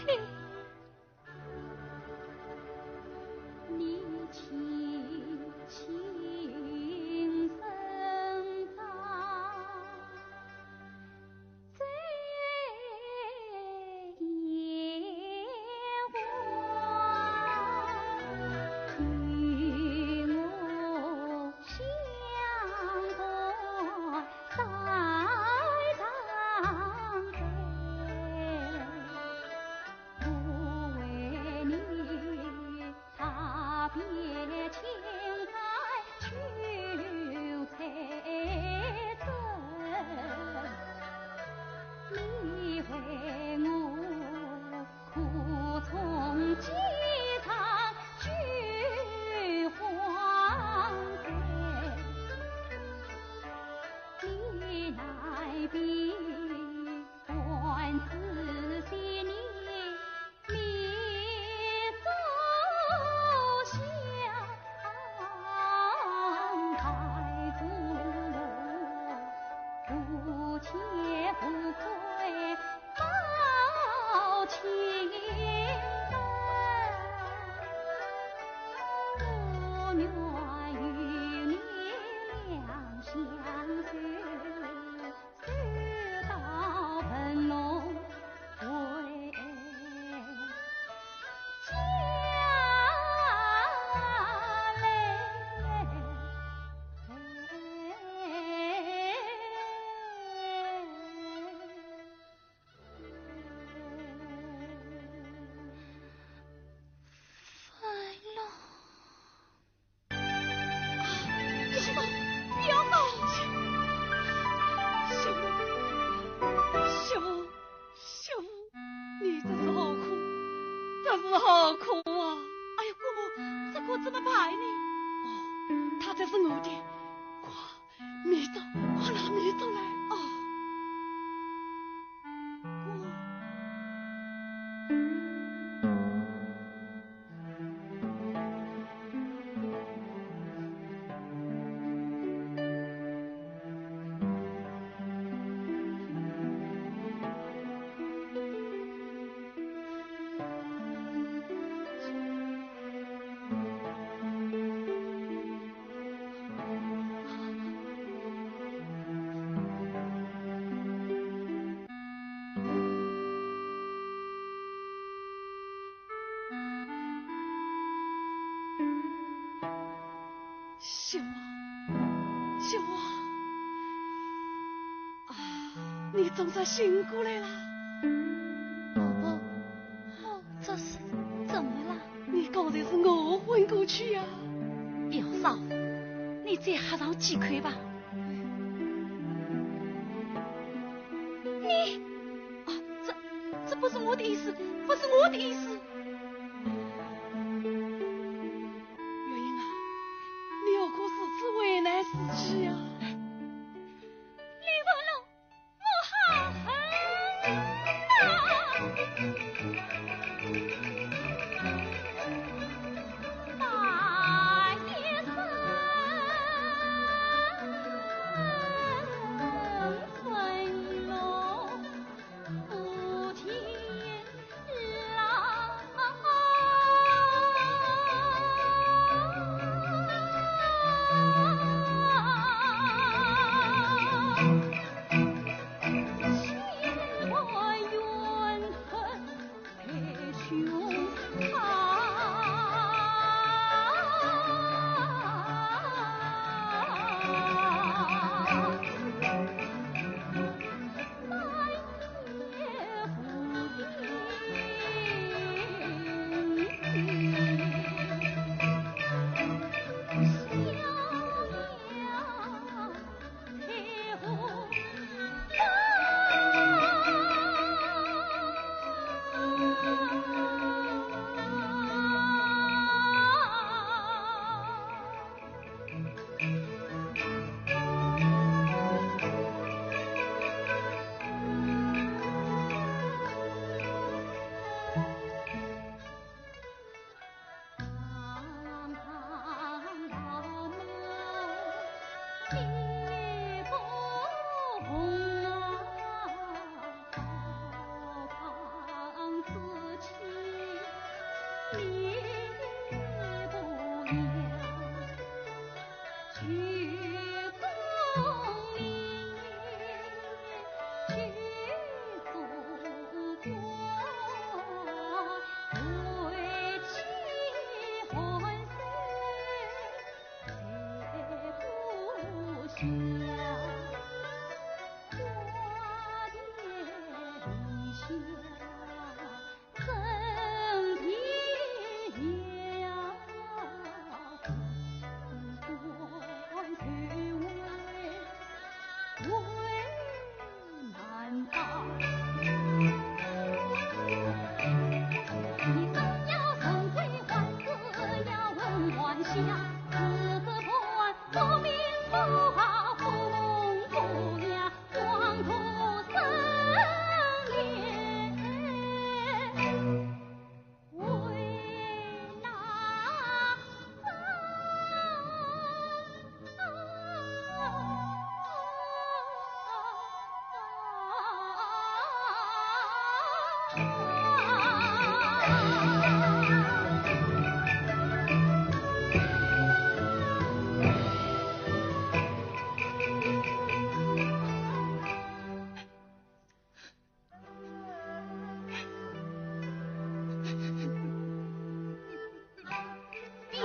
好苦啊！哎呀，姑母，这可怎么办呢？哦，她这是饿的，快，米粥，快拿米粥来。哦，姑母。秀华，秀华，啊，你总算醒过来了。婆婆，我这是怎么了？你刚才是我昏过去呀。表嫂，你再喝上几口吧。你，啊，这，这不是我的意思，不是我的意思。 月英啊，你何苦如此为难自己呀？李文龙，我好恨你啊！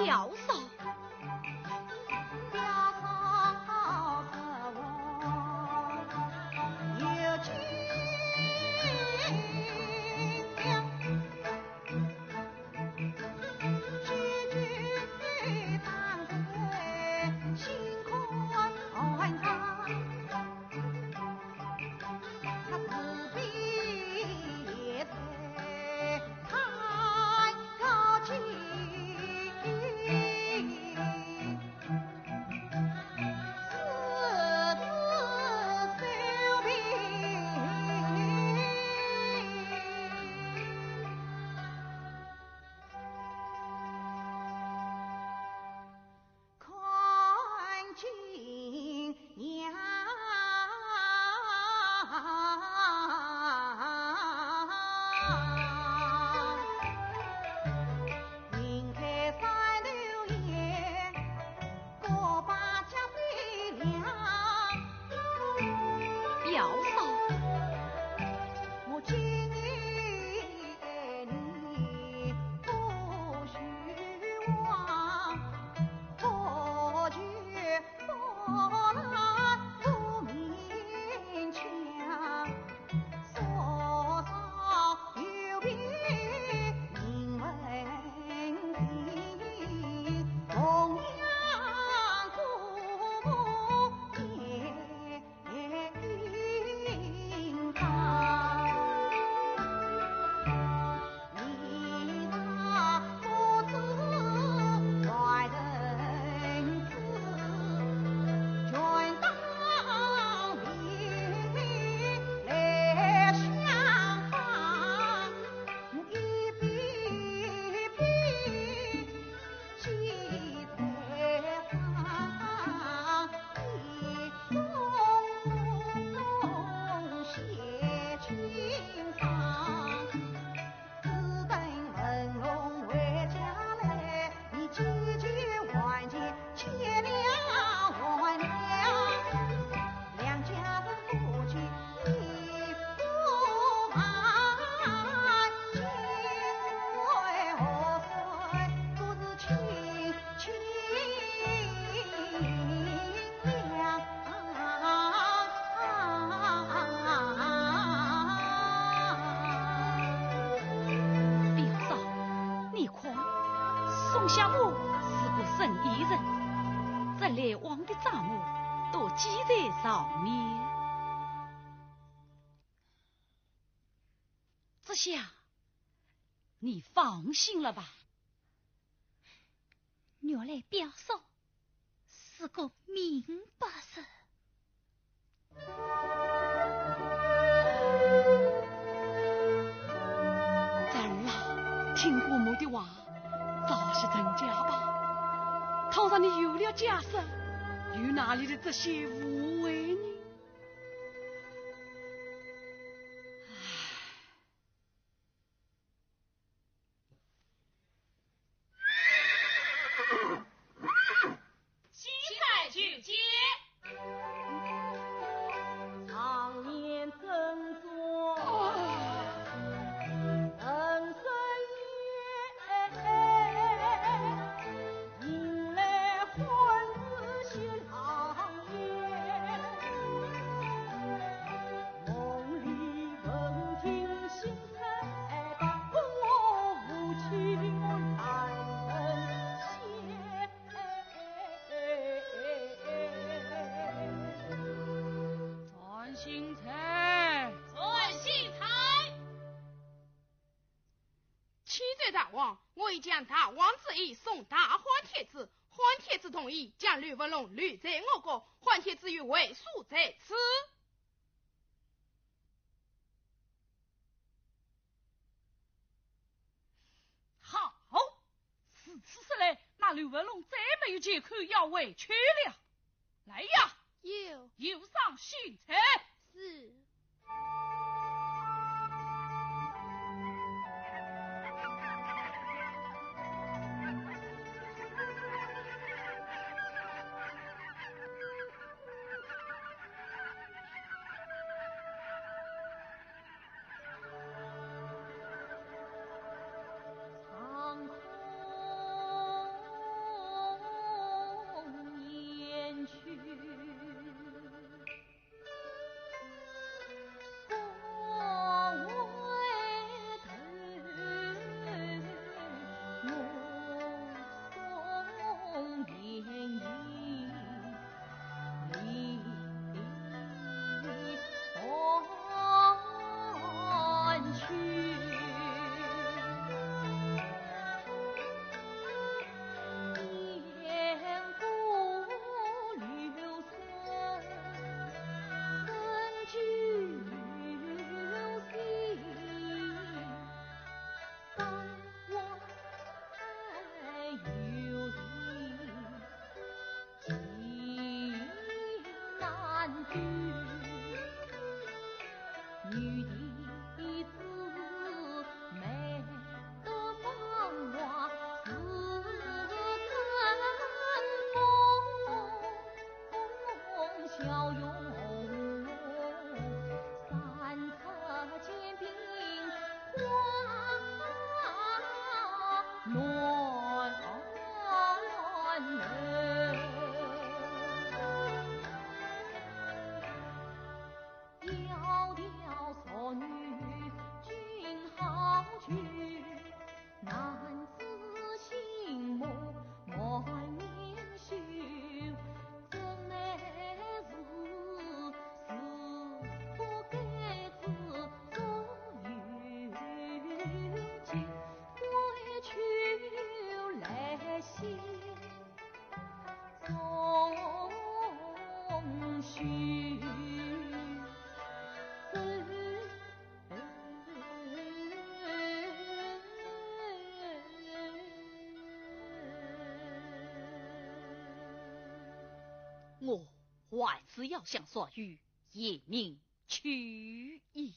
表嫂。松下马是个生意人，这来往的账目都记在上面。这下你放心了吧？原来表嫂是个明白人。侄儿啊，听姑母的话，早些成家吧。倘若你有了家室，又哪来的这些误会呢？唉。 新菜就见。常年珍重恩深也，迎来欢喜郎也。梦里闻听新 传新菜。传新菜。启奏大王，我已将大王之意送达汉天子，汉天子同意将刘文龙留在我国，汉天子有会所在此。 好，如此说来，那刘文龙再没有借口要回去了。来呀，有，有赏新菜。是。我还是要向所有 言明去意。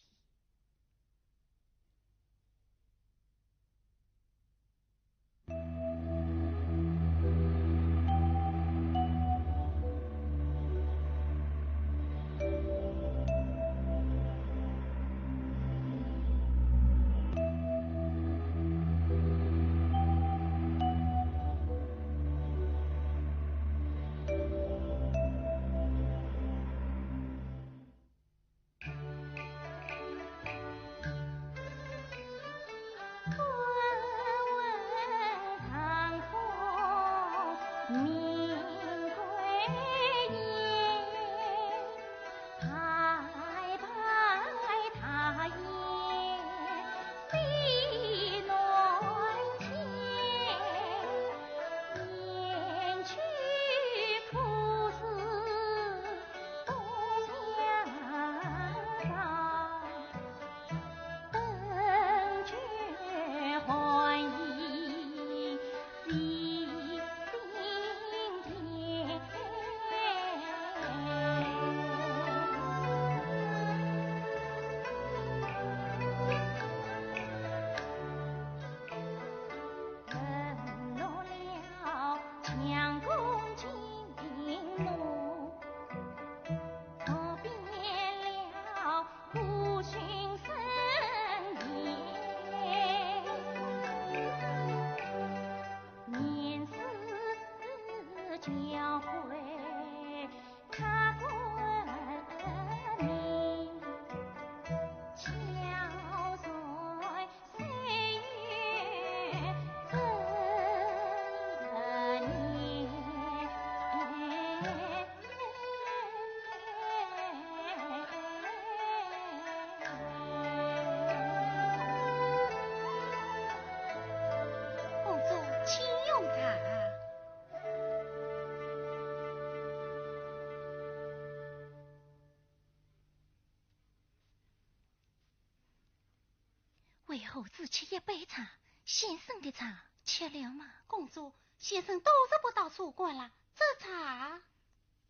为何只吃一杯茶？先生的茶吃了吗？公主，先生多日不到茶馆了，这茶……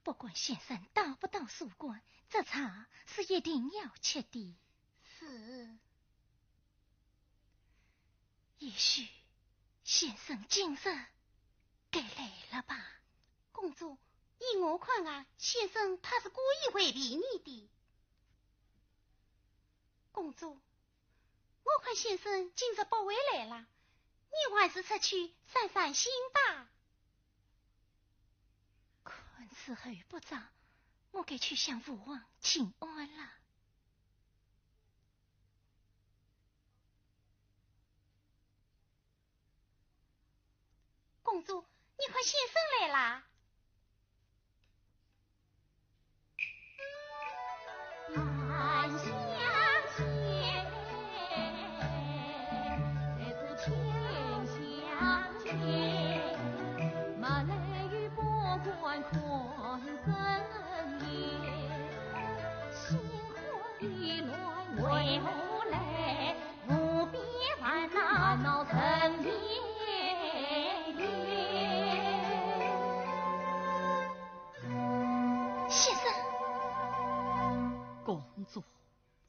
不管先生到不到茶馆，这茶是一定要吃的。是。也许先生今日该来了吧？公主，依我看啊，先生他是故意回避你的。公主，我看先生今日不会来了，你还是出去散散心吧。看时候不早，我该去向父王请安了。公主，你看先生来啦。先生。公主。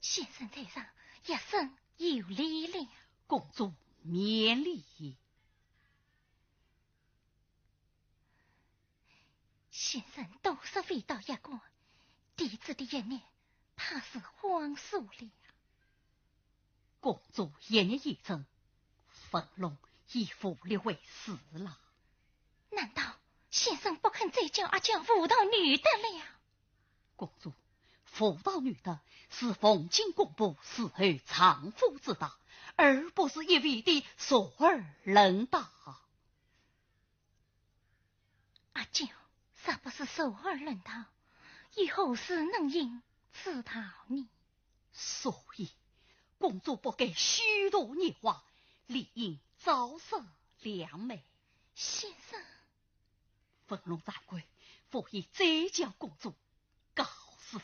先生在上，学生有礼了。公主免礼。先生多日未到学馆，弟子的一念怕是荒疏了。公主一念已成，文龙已无力为师了。难道先生不肯再教阿娇舞蹈女德了？公主，舞蹈女德是奉经公婆伺候丈夫之道，而不是一味的坐而论道。阿娇，若不是坐而论道，又何时能因此道呢？所以，公主不该虚度年华，理应早识良媒。先生。文龙掌柜，我已再教公主告辞。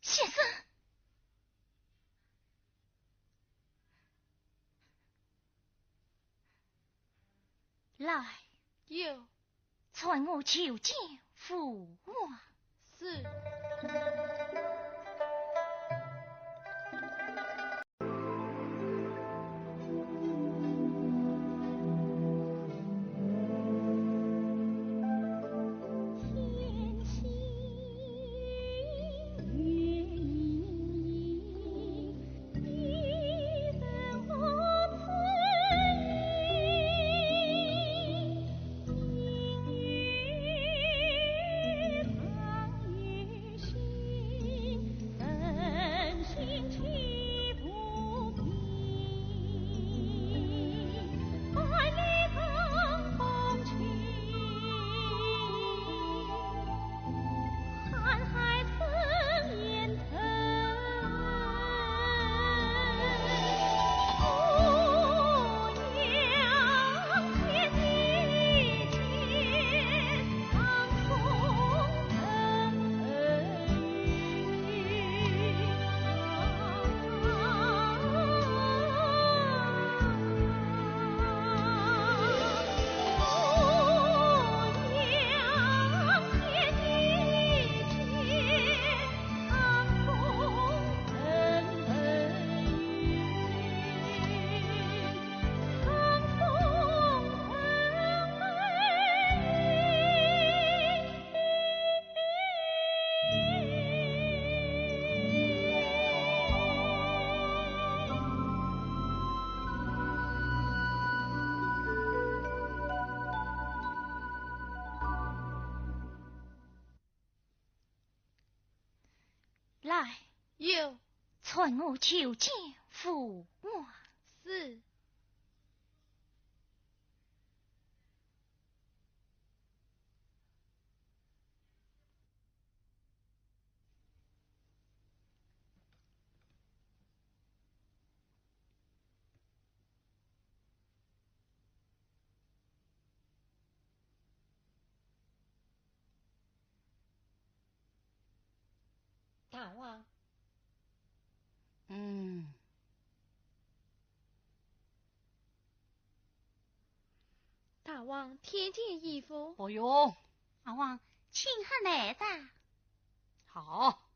先生。来。有。传我求见父王。是。来。有。传我求见父王。是。 大王。嗯。大王，添件衣服。不用。大王，请喝来哉。好。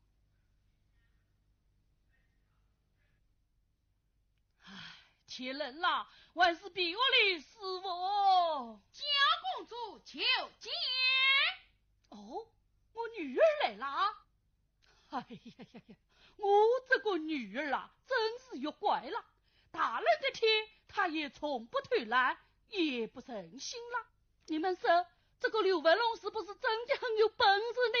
唉，天冷了，还是避屋里舒服。家公主求见。哦，我女儿来了。 哎呀呀呀，我这个女儿啊，真是要怪了。大冷的天，她也从不偷懒，也不任性了。你们说，这个刘文龙是不是真的很有本事呢？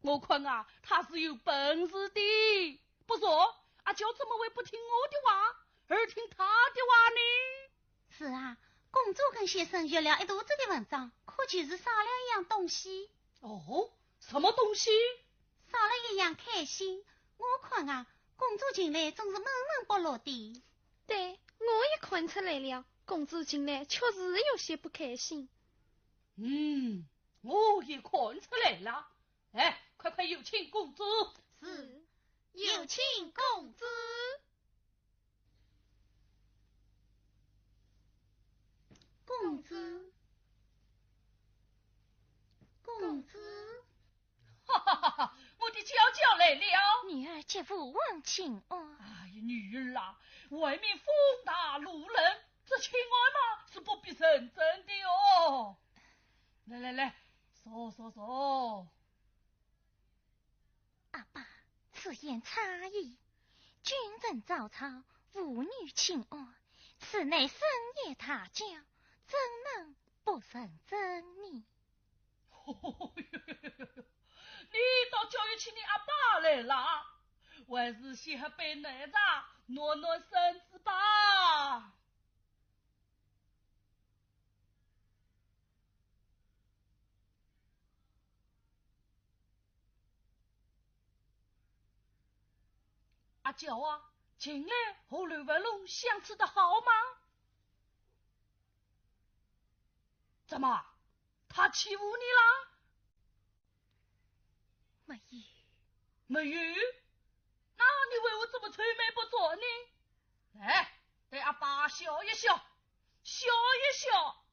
我看啊，他是有本事的。不说，阿娇怎么会不听我的话，而听他的话呢？是啊，公主跟先生学了一肚子的文章，可就是少了一样东西。哦，什么东西？ 少了一样开心。我看啊，公主近来总是闷闷不乐的。对，我也看出来了，公主近来确实有些不开心。嗯，我也看出来了。哎，快快有请公主。是，有请公主。 公子，公子。哈哈哈哈，我的娇娇来了。女儿接父王请安。哎呀，女儿啊，外面风大路冷，这请安嘛是不必认真的哦。来来来，坐坐坐。 阿爸，此言差矣。君臣早朝，父女请安，此乃深夜大轿，怎能不认真呢？你倒叫我请你阿爸来啦，还是先喝杯奶茶，暖暖身子吧。 阿娇啊，近来和刘文龙相处得好吗？怎么，他欺负你啦？没有。没有？那你为何这么愁眉不展呢？来，对阿爸笑一笑，笑一笑。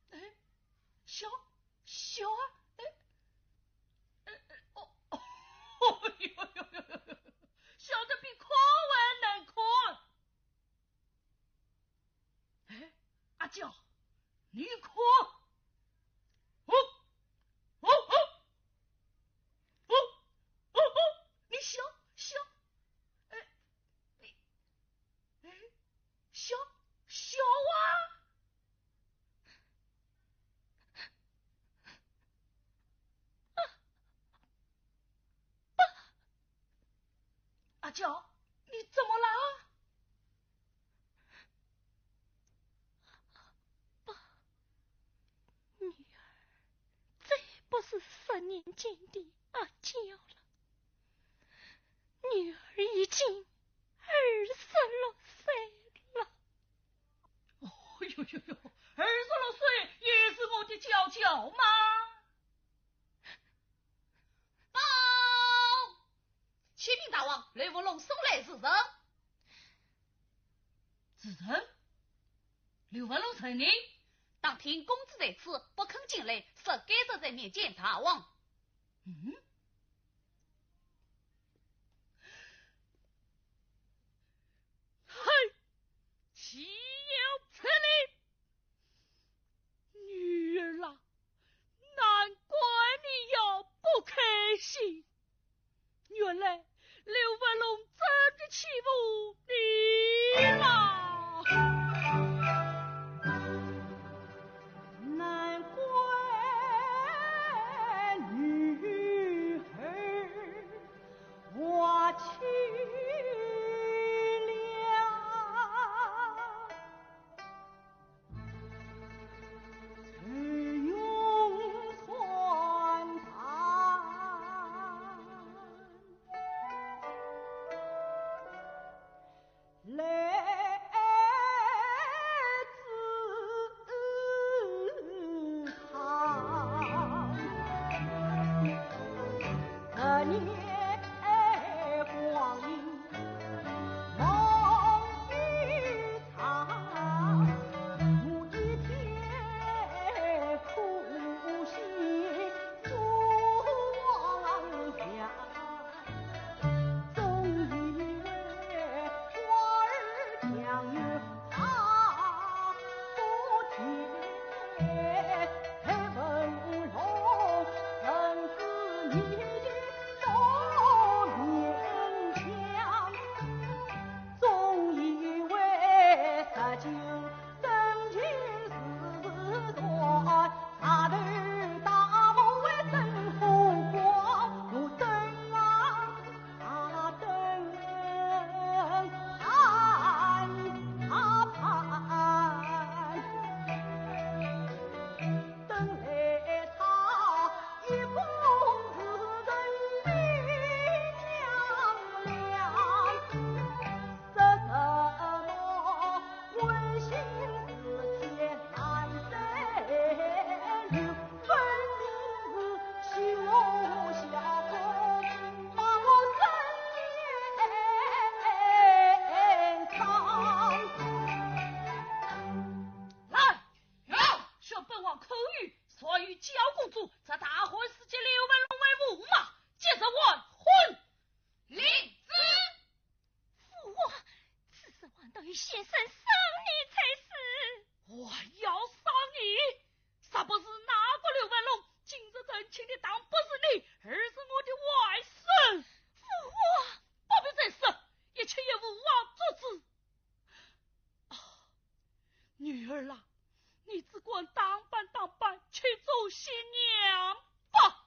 哎，笑，笑啊，哎，哎，哎，哦，哦，哟哟哟哟哟，笑得比哭还难看。哎，阿娇，你哭。哦，哦，哦，哦，哦，哦，你笑，笑。哎，你，哎，笑，笑啊。 阿娇，你怎么了？爸，女儿再不是十年前的阿娇了。女儿已经二十六岁了。哦哟哟哟，二十六岁也是我的娇娇吗？报！启禀大王，刘文龙送来是人。是人？刘文龙承认？当听公子在此，不肯进来，说敢说在面见大王。嗯？哼，岂有此理！ 女儿啊，难怪你要不开心，原来刘文龙真的欺负你啦。难怪女叫公主在大汗时节刘文龙为驸马，即日完婚。领旨。父王，此事还得与先生商议才是。还要商议？若不是那个刘文龙，今日成亲的当不是你，而是我的外甥。父王，不必再说，一切由父王做主。啊，女儿啊，你只管打扮打扮，去做新娘吧。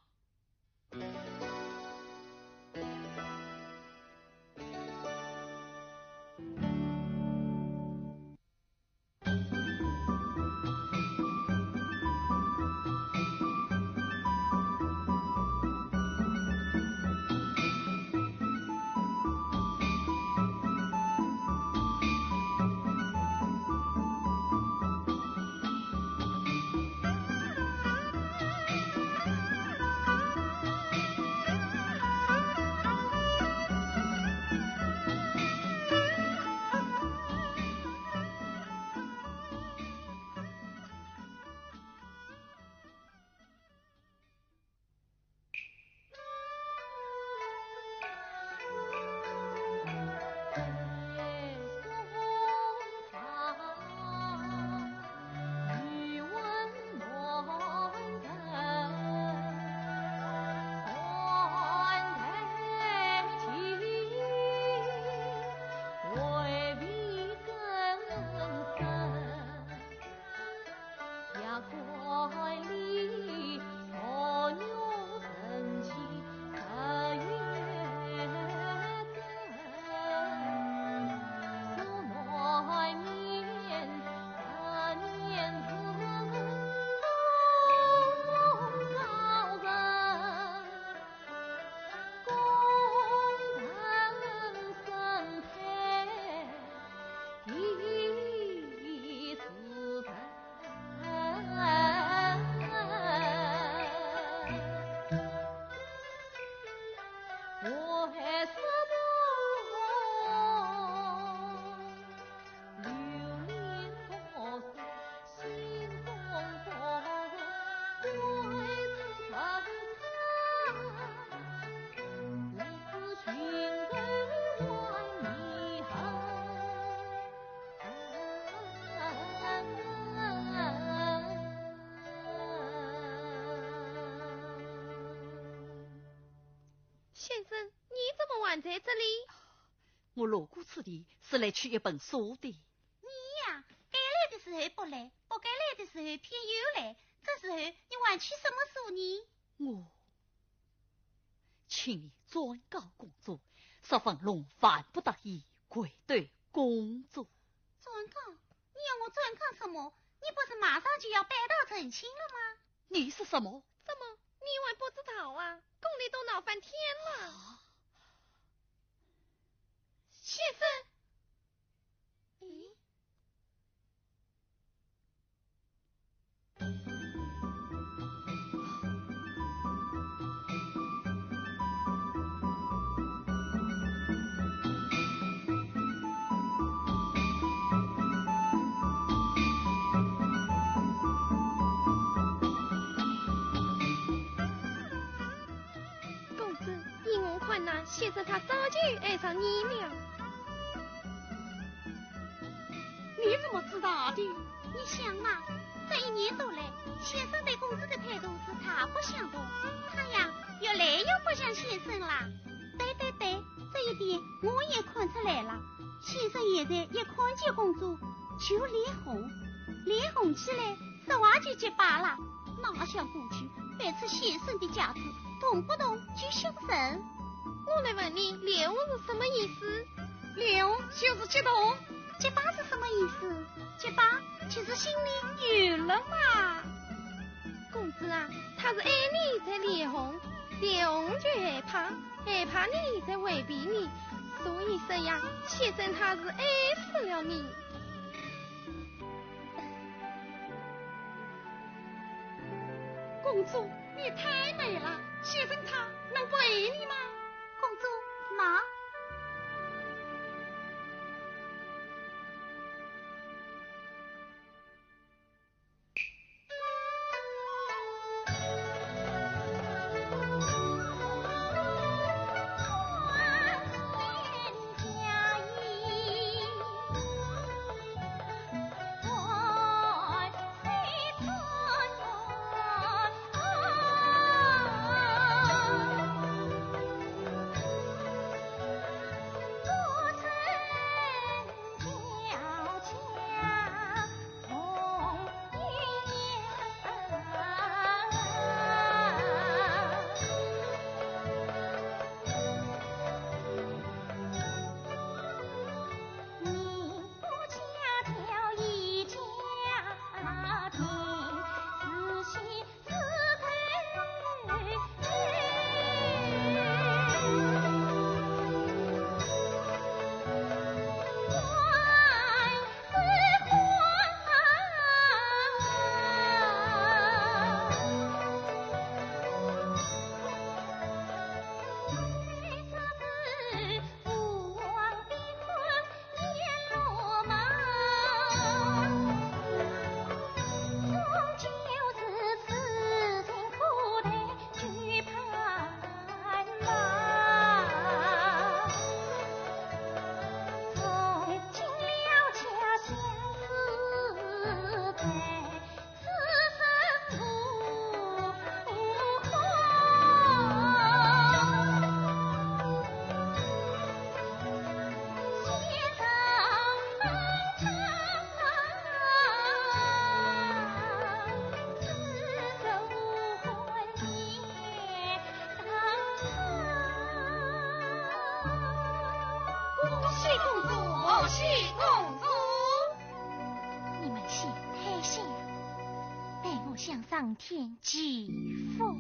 先生，你怎么还在这里？我路过此地，是来取一本书的。你呀，该来的时候不来，不该来的时候偏又来，这时候你还取什么书呢？我请你转告公主，说文龙万不得已，跪对公主。转告？你要我转告什么？你不是马上就要拜堂成亲了吗？你说什么？怎么，你还不知道啊？宫里都闹翻天了。先生。咦？公子，依我看呐，先生他早就爱上你了。你怎么知道的？你想嘛，这一年多来，先生对公子的态度是大不相同，他呀，越来越不像先生啦。对对对，这一点我也看出来了。先生现在一看见公主就脸红，脸红起来，说话就结巴了，哪像过去摆出先生的架子，动不动就凶神。我来问你，脸红是什么意思？脸红就是激动。结巴是什么意思？结巴就是心里有了嘛。公子啊，他是爱你才脸红，脸红就害怕，害怕你才回避你，所以说呀，先生他是爱死了你。公主，你太美了，先生他能不爱你吗？公主，喏。我向上天祈福。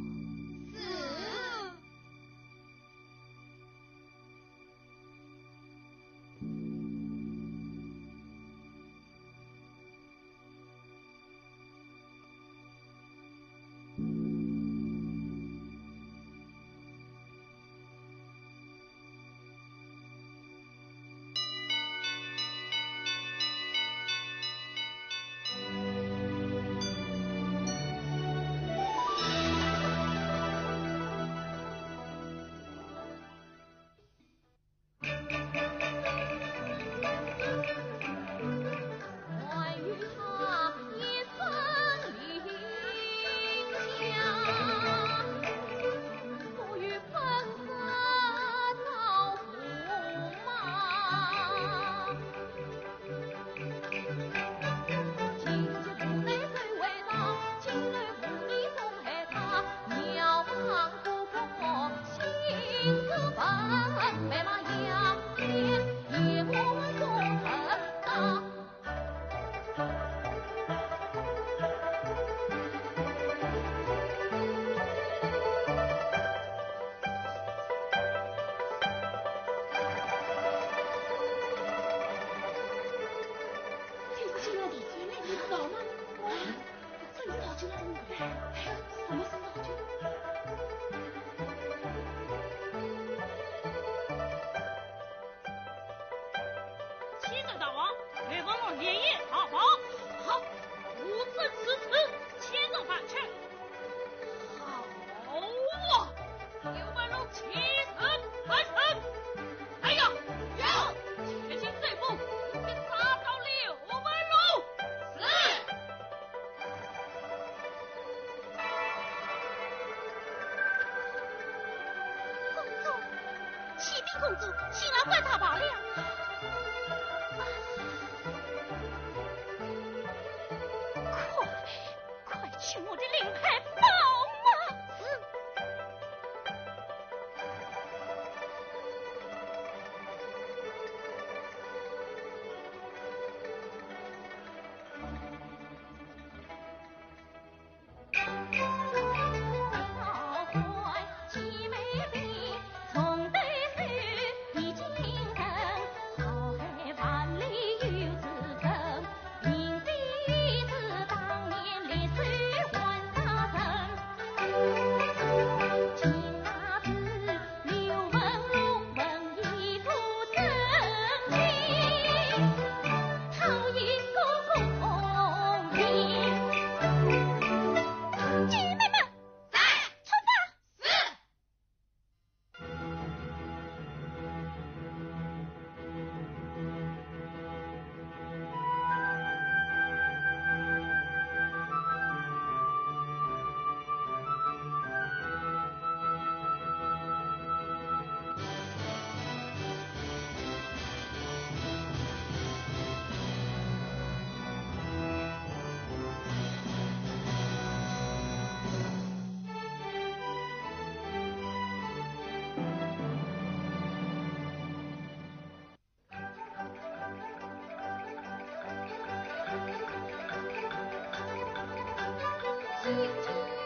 是。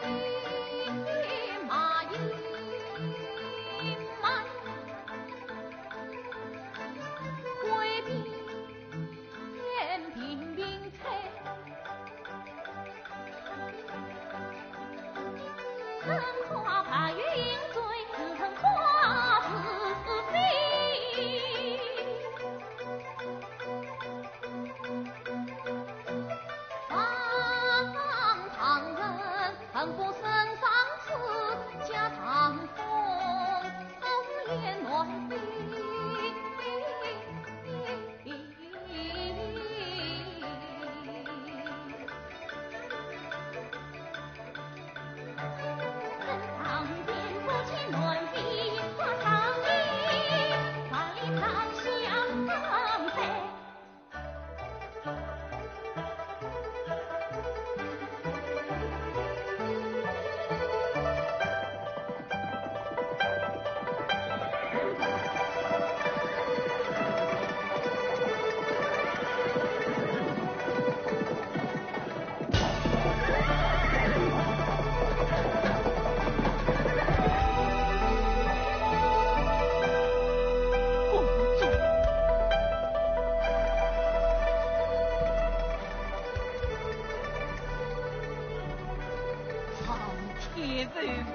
也为父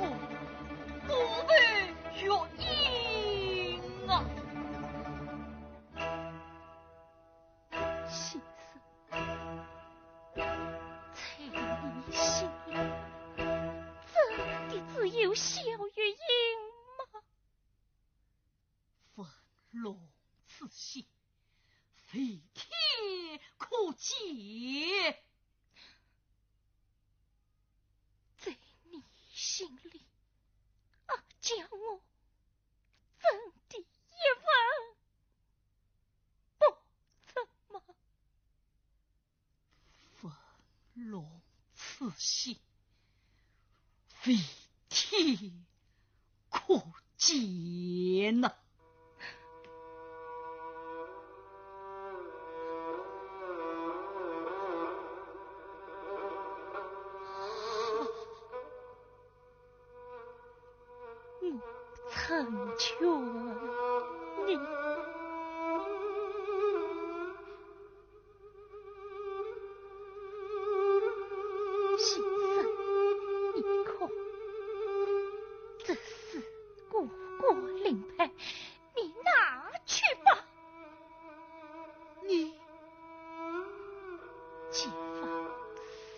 鼓舞学音啊。先生，在你心里，真的只有小月英吗？文龙此心，非天可解。在你心里，阿娇我真的一文不值吗？文龙此心，非天可解呐。我成全你。先生，你看，这是哥哥令牌，你拿去吧。你，解放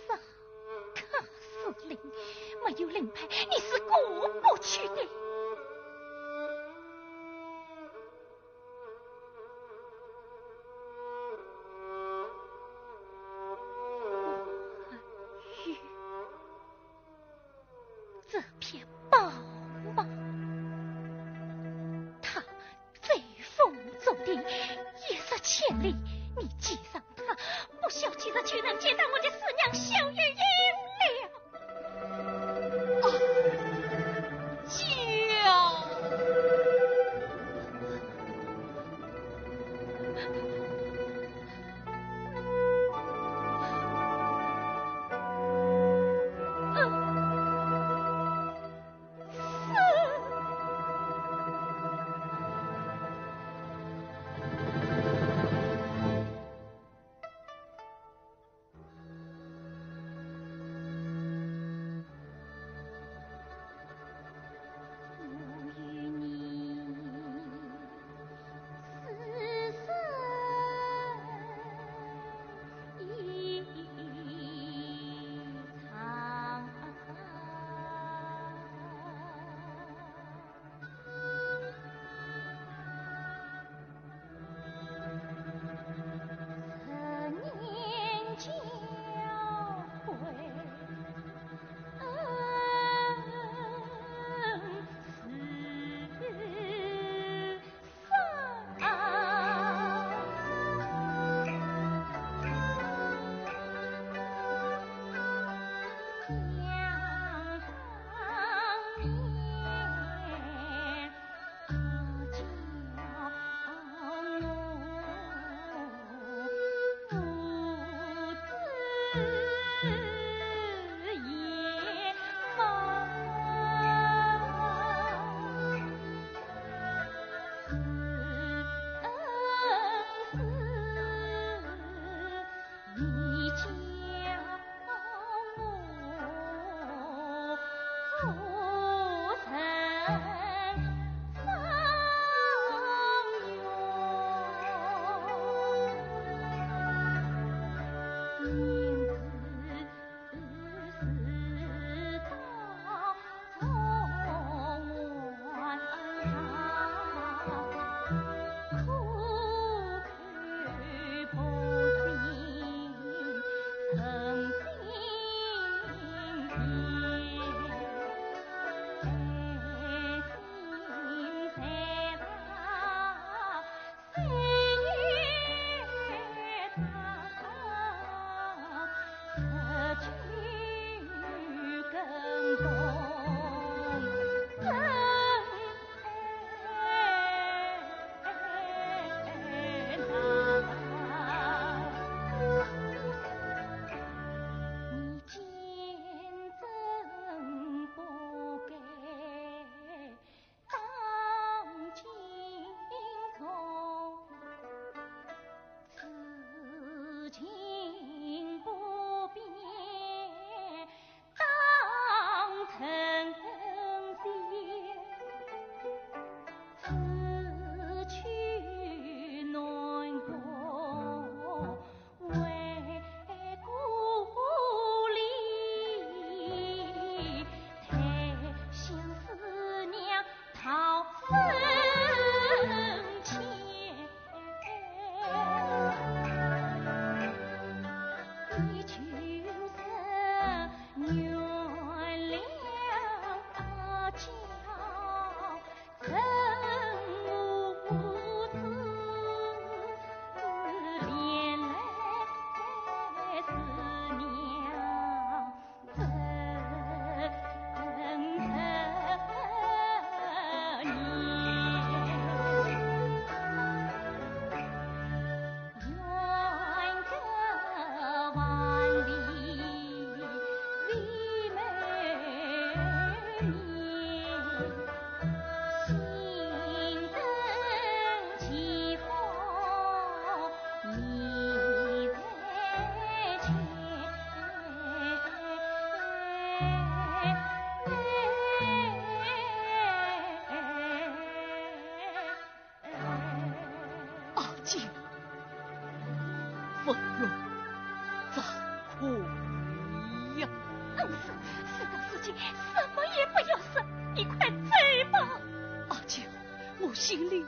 烧卡司令，没有令牌，你是过不去的。我还有这匹宝马，它载风作地，一日千里，你骑上它，不消几日就能见到我的师娘小月英了。啊，救心里。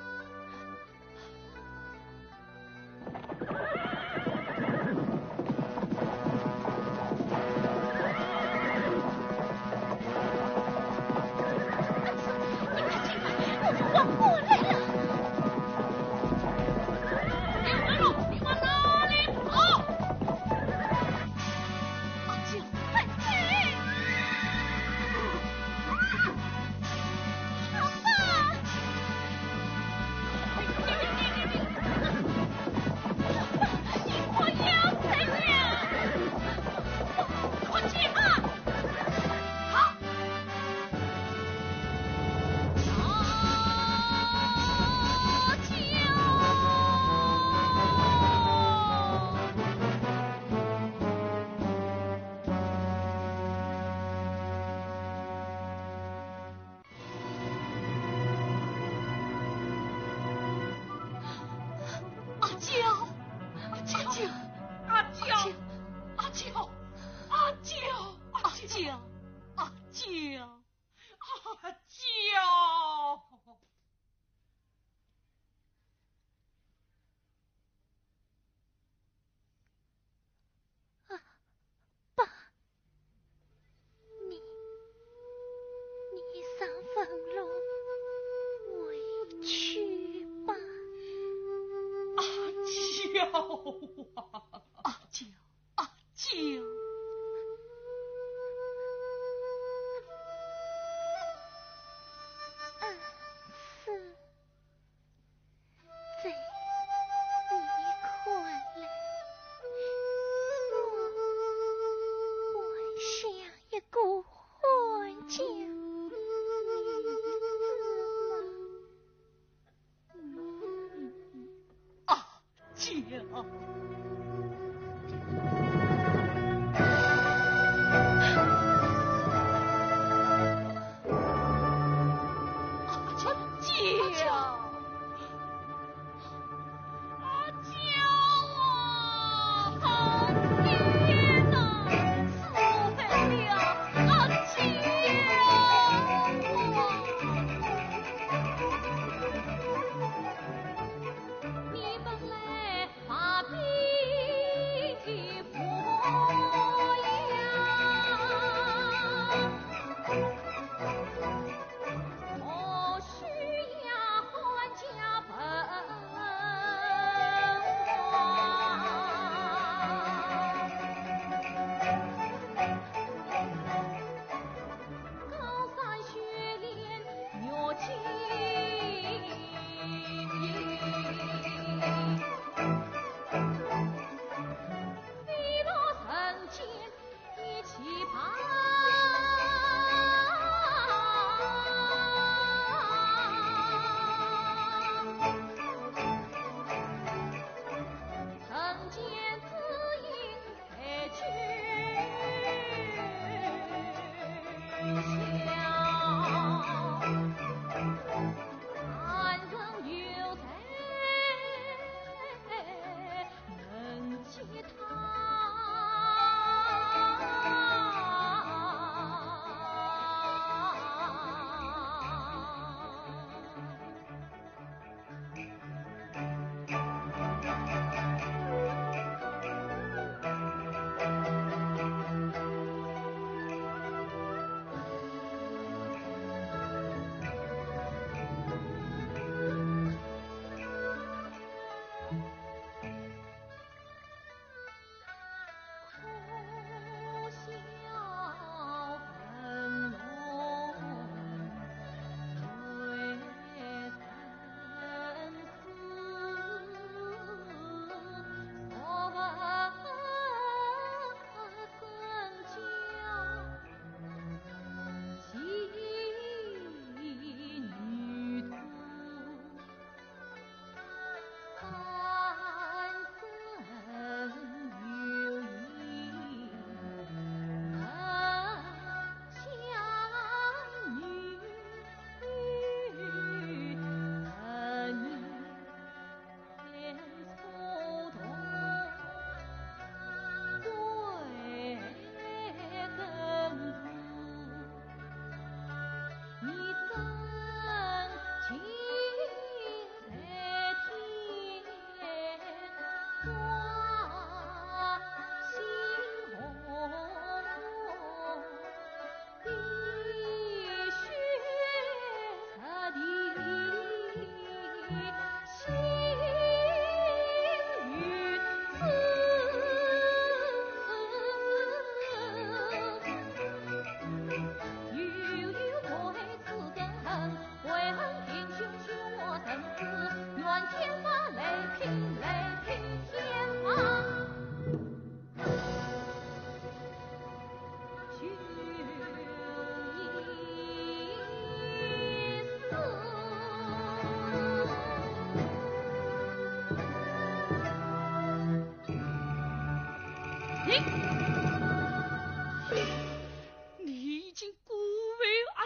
阿娇，阿娇，阿娇，阿娇，阿娇，阿娇，阿娇，阿娇。 啊，爸，你，你上坟路回去吧。阿娇啊，阿娇，阿娇。嗯，是。 在你看来，我还像一个汉奸，你知吗？啊，姐啊！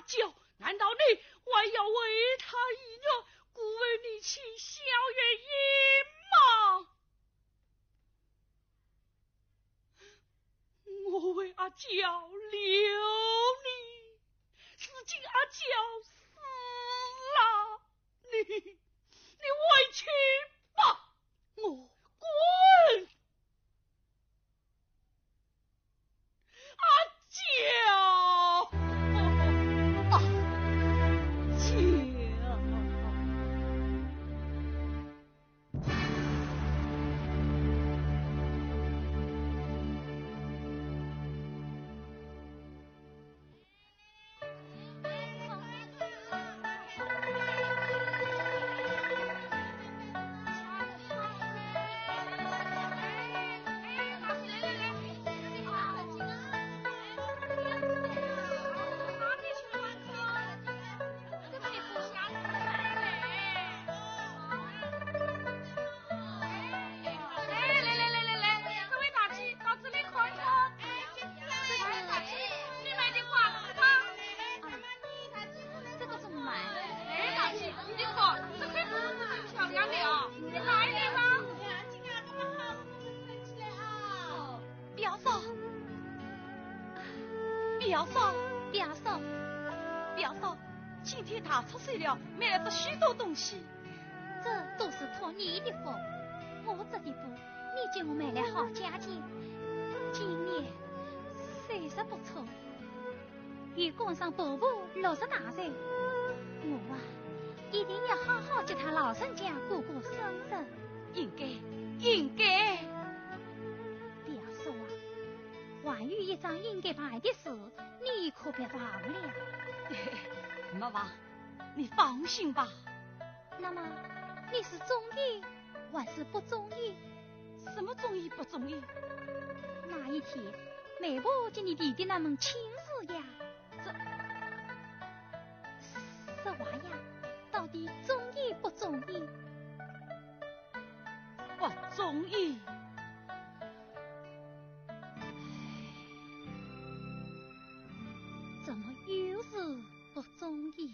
娇，难道你还要为她一愿，辜负你去校园隐吗？我为阿娇留你，如今阿娇死了，你，你回去吧，我滚！阿娇，阿娇。哎，来来来来来来，这位大姐，到这里看一看。哎，这位大姐，你买的瓜子吗？啊，这个怎么买？哎，大姐，你看，这个瓜子真漂亮的哦，你买的吗？ 表嫂，表嫂，表嫂，表嫂，今天大促销了，买了这许多东西。这都是托你的福，我这点福，你给我买了好家具，今年收入不错。 又赶上婆婆六十大寿，我啊，一定要好好给她老人家过过生日。应该，应该。表叔啊，还有一桩应该办的事，你可别忘了。没忘，你放心吧。那么，你是中意还是不中意？什么中意不中意？那一天，媒婆给你递的那门亲事呀， 这，说话呀，到底中意不中意？不中意。怎么又是不中意？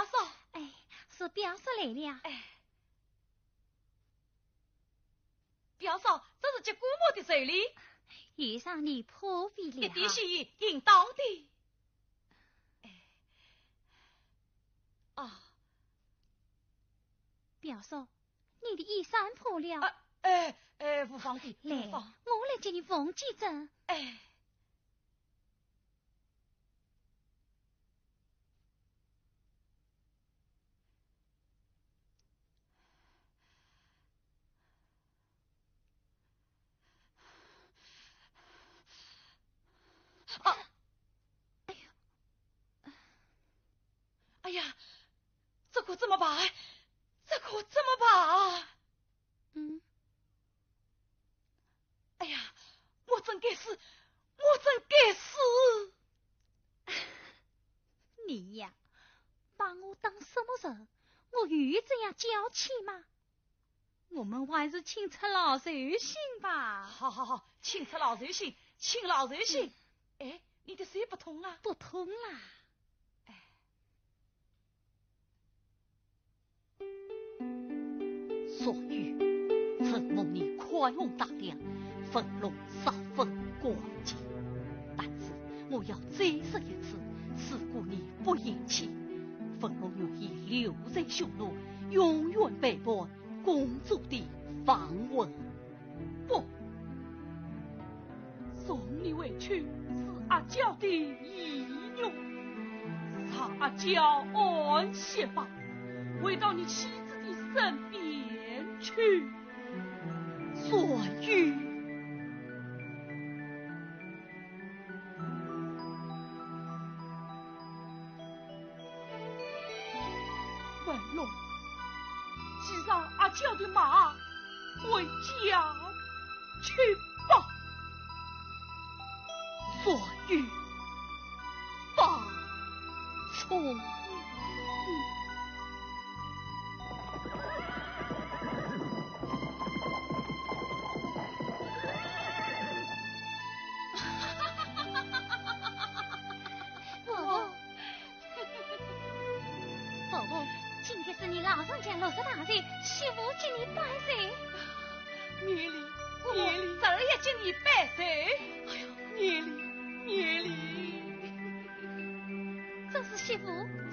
嫂。哎，是表嫂来了。哎。表嫂，这是给姑母的寿礼。遇上你可比了。一点心意，应当的。哎。啊。表嫂，你的衣衫破了。啊，哎，哎，无妨的，来，无妨。我来给你缝几针。哎。 啊！哎呀，哎呀，这可怎么办？这可怎么办啊？嗯。 哎呀，我真该死，我真该死！你呀，把我当什么人？我有这样娇气吗？我们还是请出老寿星吧。好，好，好，请出老寿星，请老寿星。嗯。哎，你的手不痛啊？不痛啦。哎。 所以，承蒙你宽宏大量，文龙十分感激。但是我要再说一次，如果你不嫌弃，文龙愿意留在匈奴，永远陪伴公主的芳魂。不， 送你回去是阿娇的遗愿，让阿娇安息吧，回到你妻子的身边去。所以，文龙，骑上阿娇的马，回家 去吧。所以，放松。我 婆婆，今天是你老人家六十大寿，媳妇给你拜寿。免礼，姑母，免礼。侄儿也给你拜寿。哎呀，免礼，免礼。这是媳妇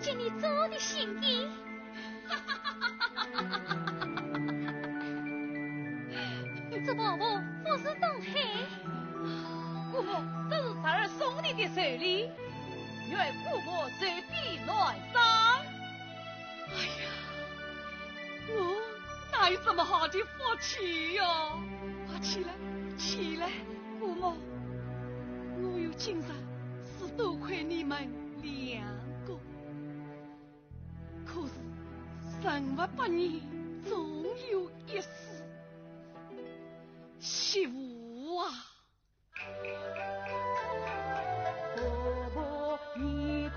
给你做的新衣。 这婆婆不是东海。姑母，这是侄儿送你的寿礼，愿姑母寿比南山。哎呀，我哪有这么好的福气哟？快起来，起来，姑母，我有今日是多亏你们两个。 可是人活百年，终有一死。媳妇啊！婆婆，你……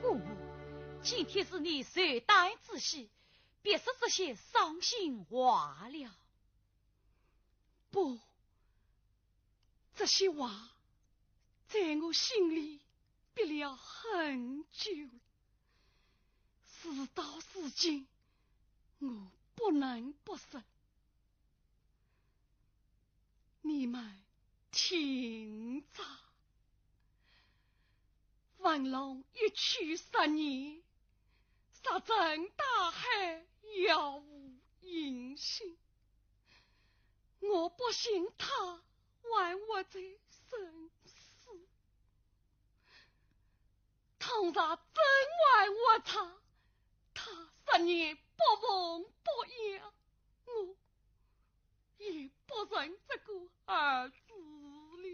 姑母，今天是你寿诞之喜，别说这些伤心话了。不，这些话在我心里憋了很久，事到如今，我不能不说。 你们听着，文龙一去十年，石沉大海，杳无音信。我不信他还活在人世。倘若真还活着，他十年不奉不养，我也不成这个儿子了。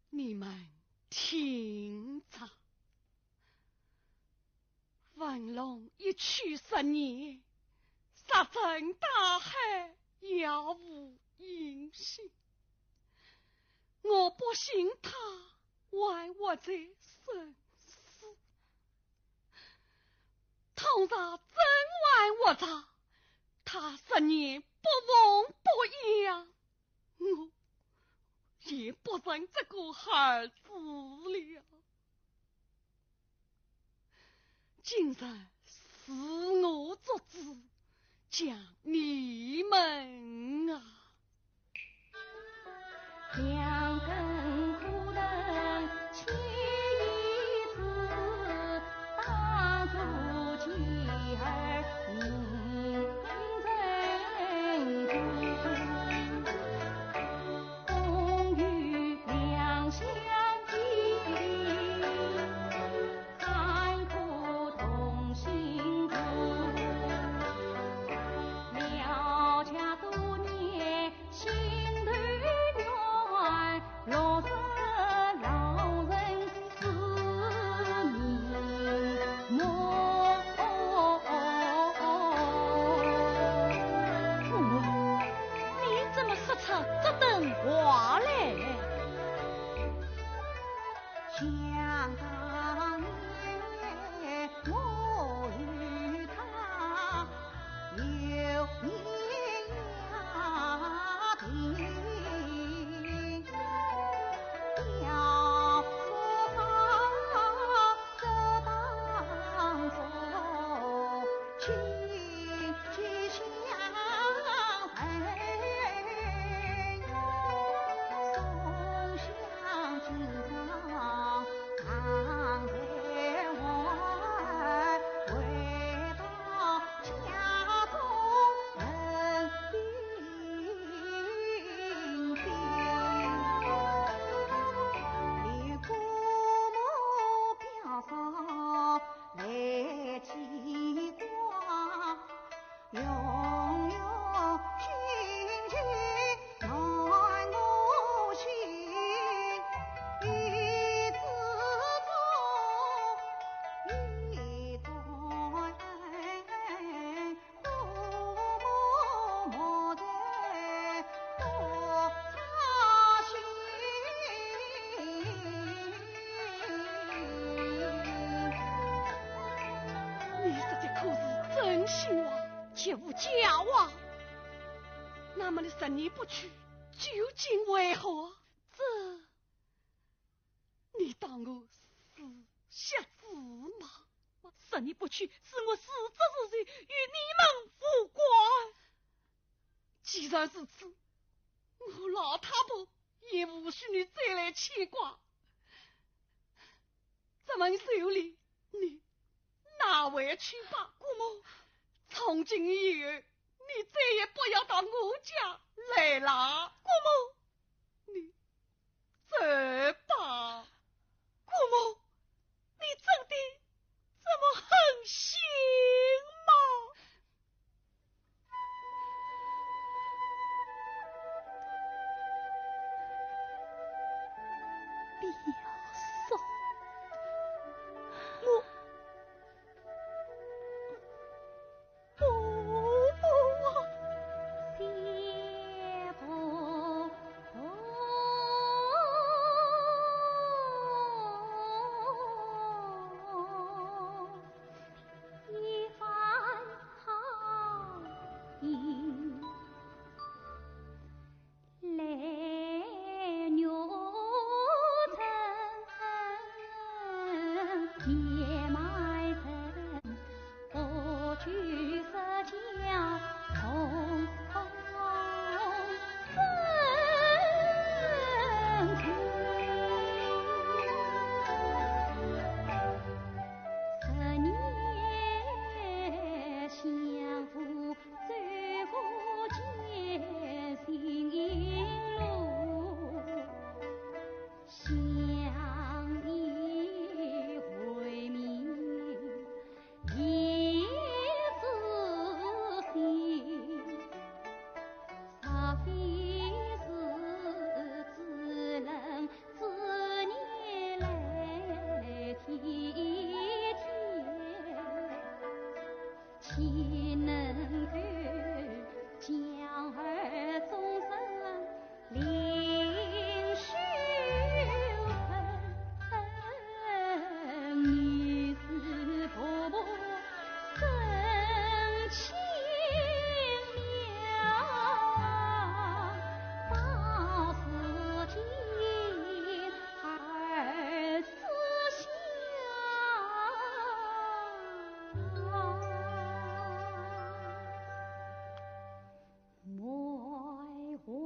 你们听着，文龙一去十年，石沉大海，杳无音信。我不信他还活在生死。倘若真还活着，他十年不奉不养，我也不成这个儿子了。今日是我做主，讲你们啊。你怎么说出这等话来？你说的可是真心话？绝无假话。那么你十年不去，究竟为何？这我是瞎子吗？说你不去，是我自作自受，与你们无关。既然如此，我老太婆也无需你再来牵挂。这门手链，你拿回去吧。姑母，从今以后，你再也不要到我家来了。姑母，你走吧。姑母，你真的这么狠心吗？表叔，我，我，我，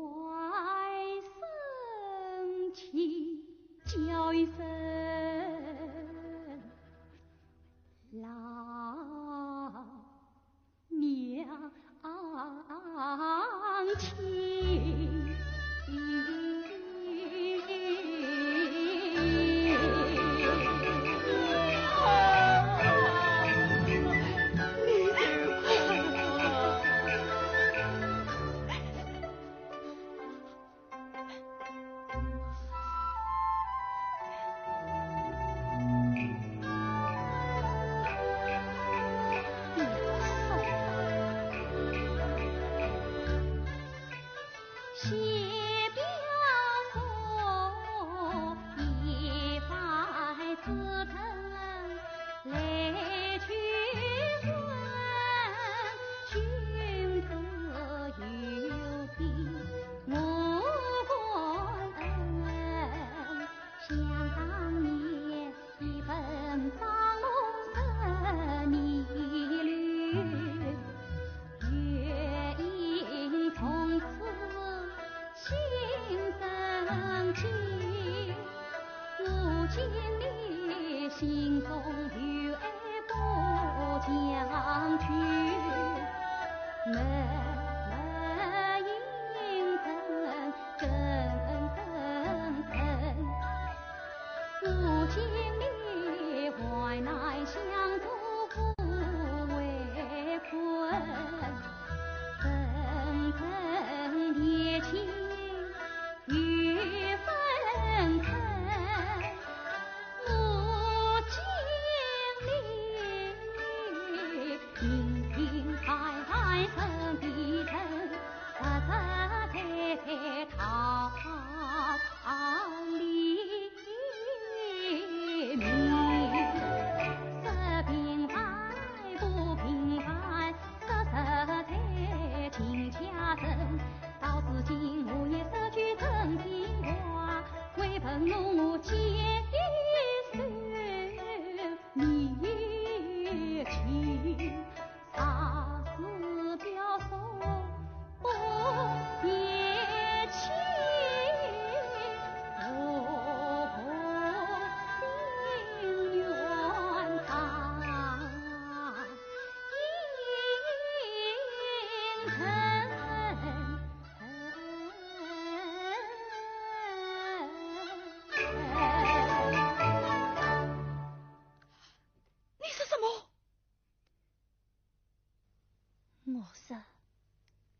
我说，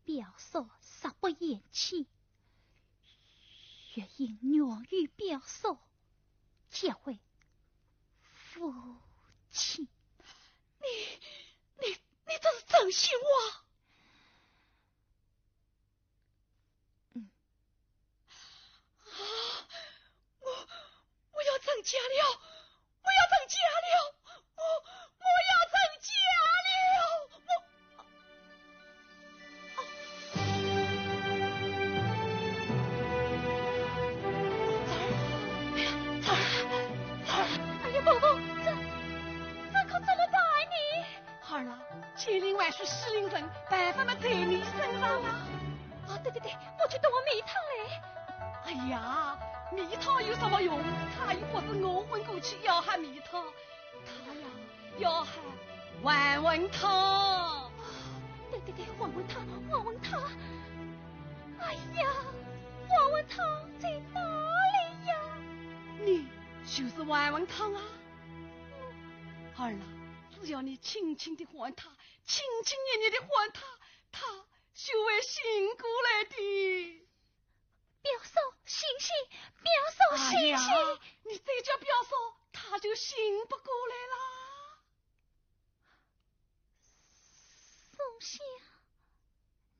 表嫂若不厌弃，愿意愿与表嫂结为夫妻。你，你，你这是真心话？嗯。啊，我，我要成家了，我要成家了，我，我要成家了，我。啊。这儿，这儿，这儿。哎呀，婆婆，这，这可怎么办呢？儿啊，奸佞外势势凌人，办法嘛在你身上啊。啊，对对对，我去夺蜜糖来。哎呀，蜜糖有什么用？他又不是我们过去要喊蜜糖，他呀，要喊还魂汤。对对对，还魂汤，还魂汤。哎呀，还魂汤在哪里呀？你就是还魂汤啊。儿啊，只要你轻轻地唤他，轻轻念念地唤他，他就会醒过来的。表嫂，醒醒，表嫂，醒醒！哎呀，你再叫表嫂，他就醒不过来啦。松香，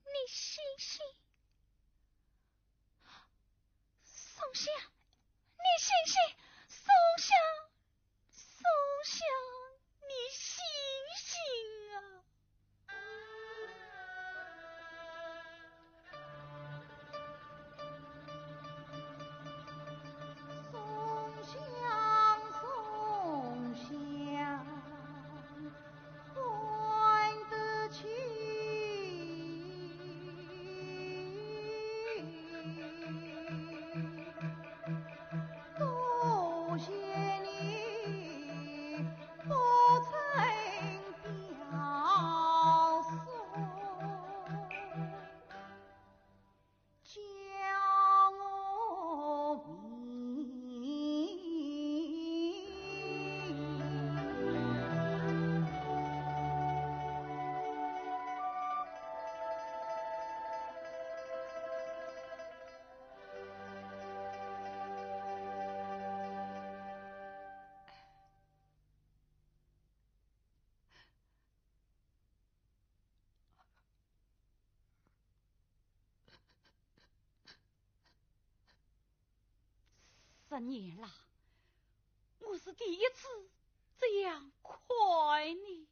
你醒醒！松香，你醒醒！松香，松香，你醒醒啊！十年了，我是第一次这样看你。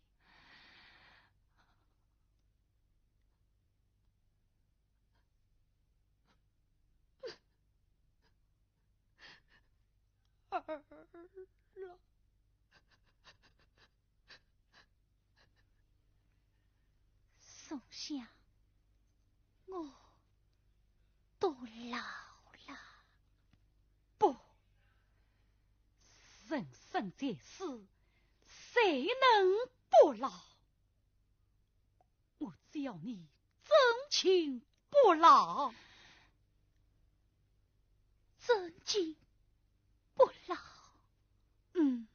儿啊。松香，我都老了。不，人生在世，谁能不老？我只要你真情不老。真情不老。嗯。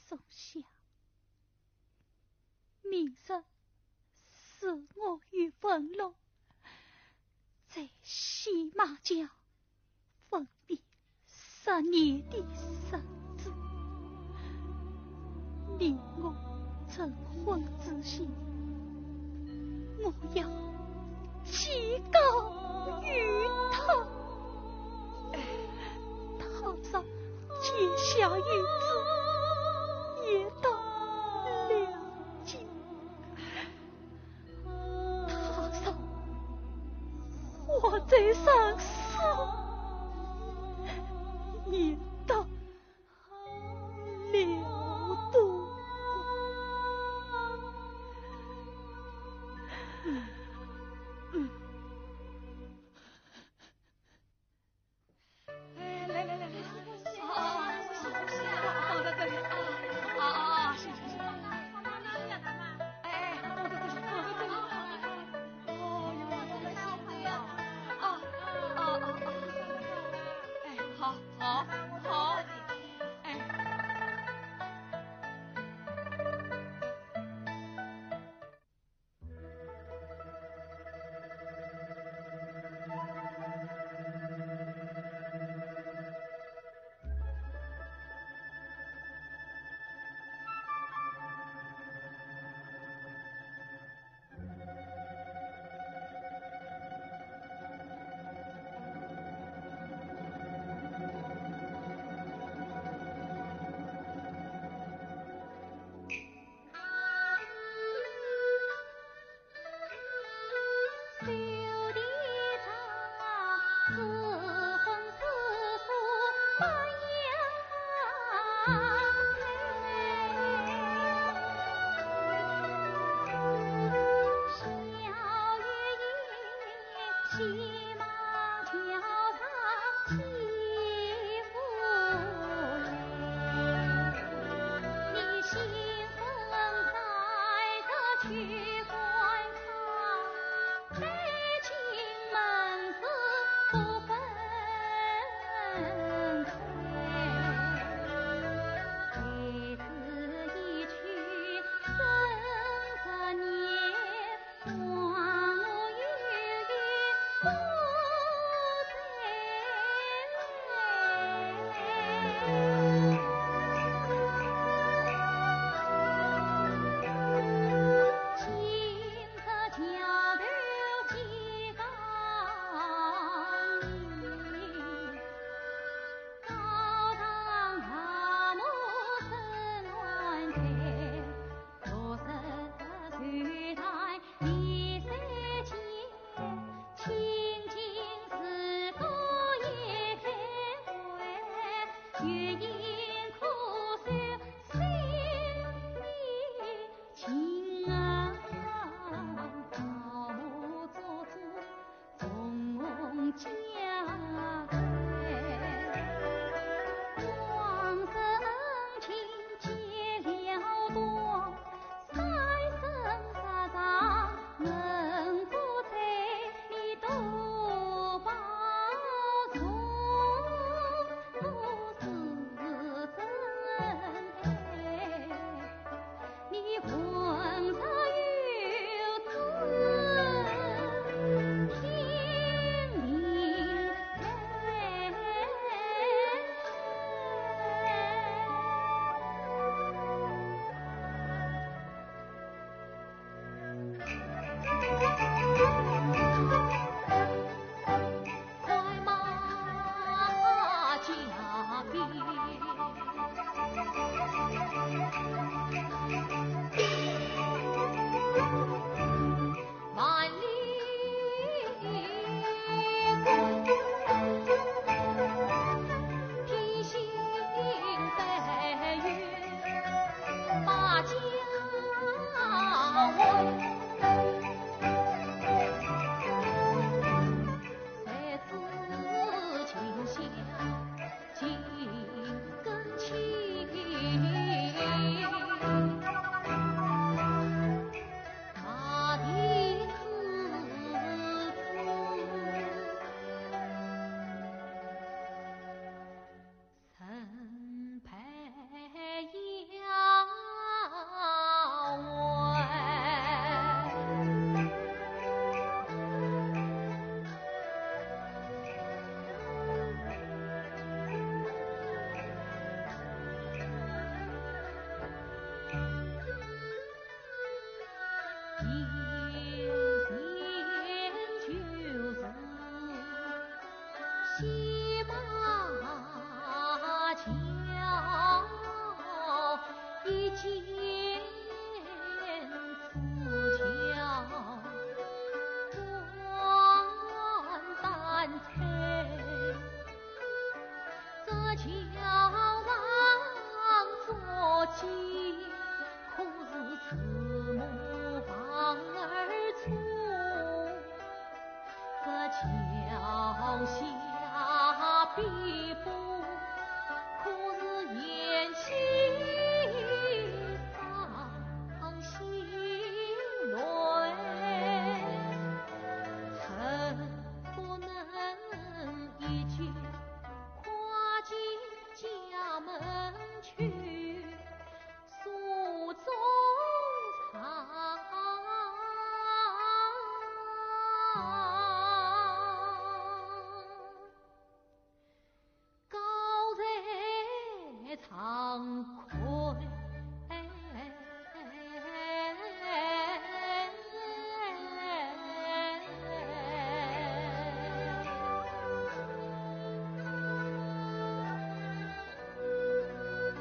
松香，明日是我与文龙在西马桥分别十年的日子。你我成婚之前，我要 其告于他，他若见笑于子，也当谅解。他若活在人世，也当 了断。嗯，嗯。哎，来，来，来，来，来。啊，啊，啊，啊，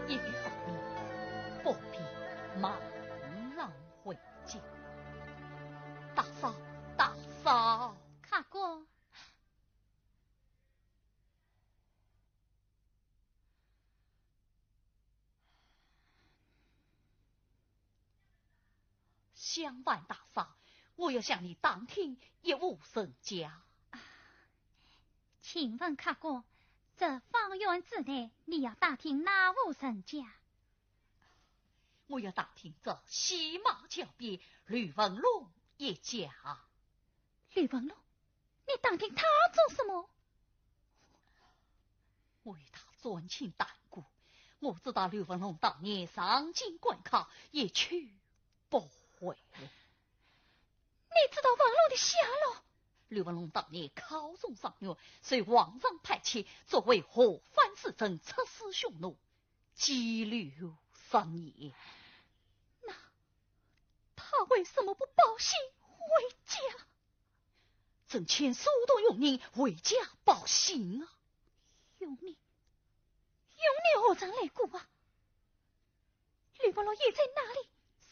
一别好礼，不必马上回家。大嫂，大嫂。客官。 相烦大嫂，我要向你打听一户人家。请问客官，这方圆之内，你要打听哪户人家？我要打听这西马桥边刘文龙一家。刘文龙？ 你打听他做什么？我与他尊亲淡故，我知道刘文龙当年上京赶考，一去不回。你知道文龙的下落？刘文龙当年考中状元，受皇上派遣，作为河南侍中，出使匈奴，拘留十年。那他为什么不报信回家？ 朕遣书动佣人回家报信啊。佣人？佣人何曾来过啊？刘文龙现在哪里？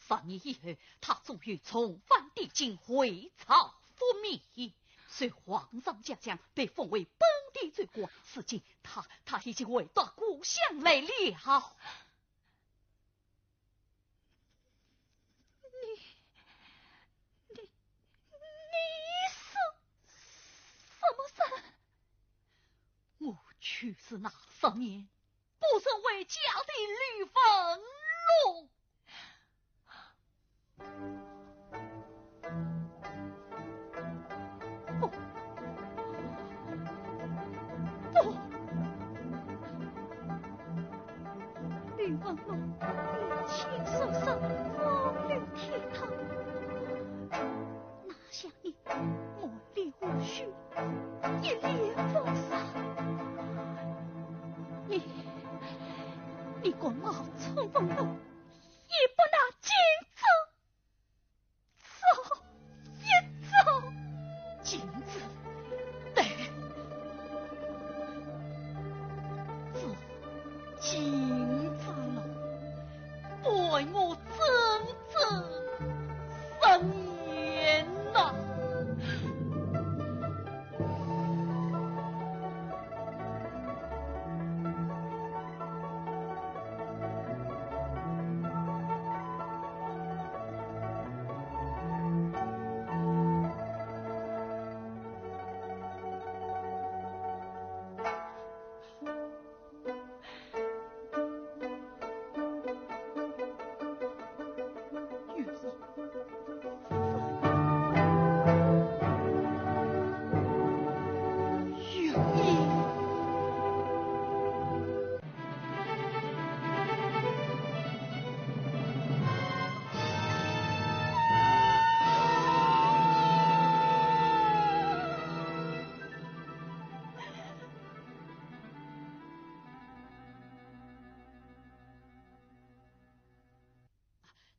三年以后，他终于重返汴京，回朝复命。受皇上嘉奖，被封为本地州官。如今他，他已经回到故乡来了。 你，你，你是什么人？我就是那少年，不曾回家的刘文龙。 不，不，刘文龙，你亲手上风流倜傥，哪像你满脸污须，一脸风霜。你，你敢冒充文龙，也不拿金子 照一照。金子？对，这金子了，被我整整十年了。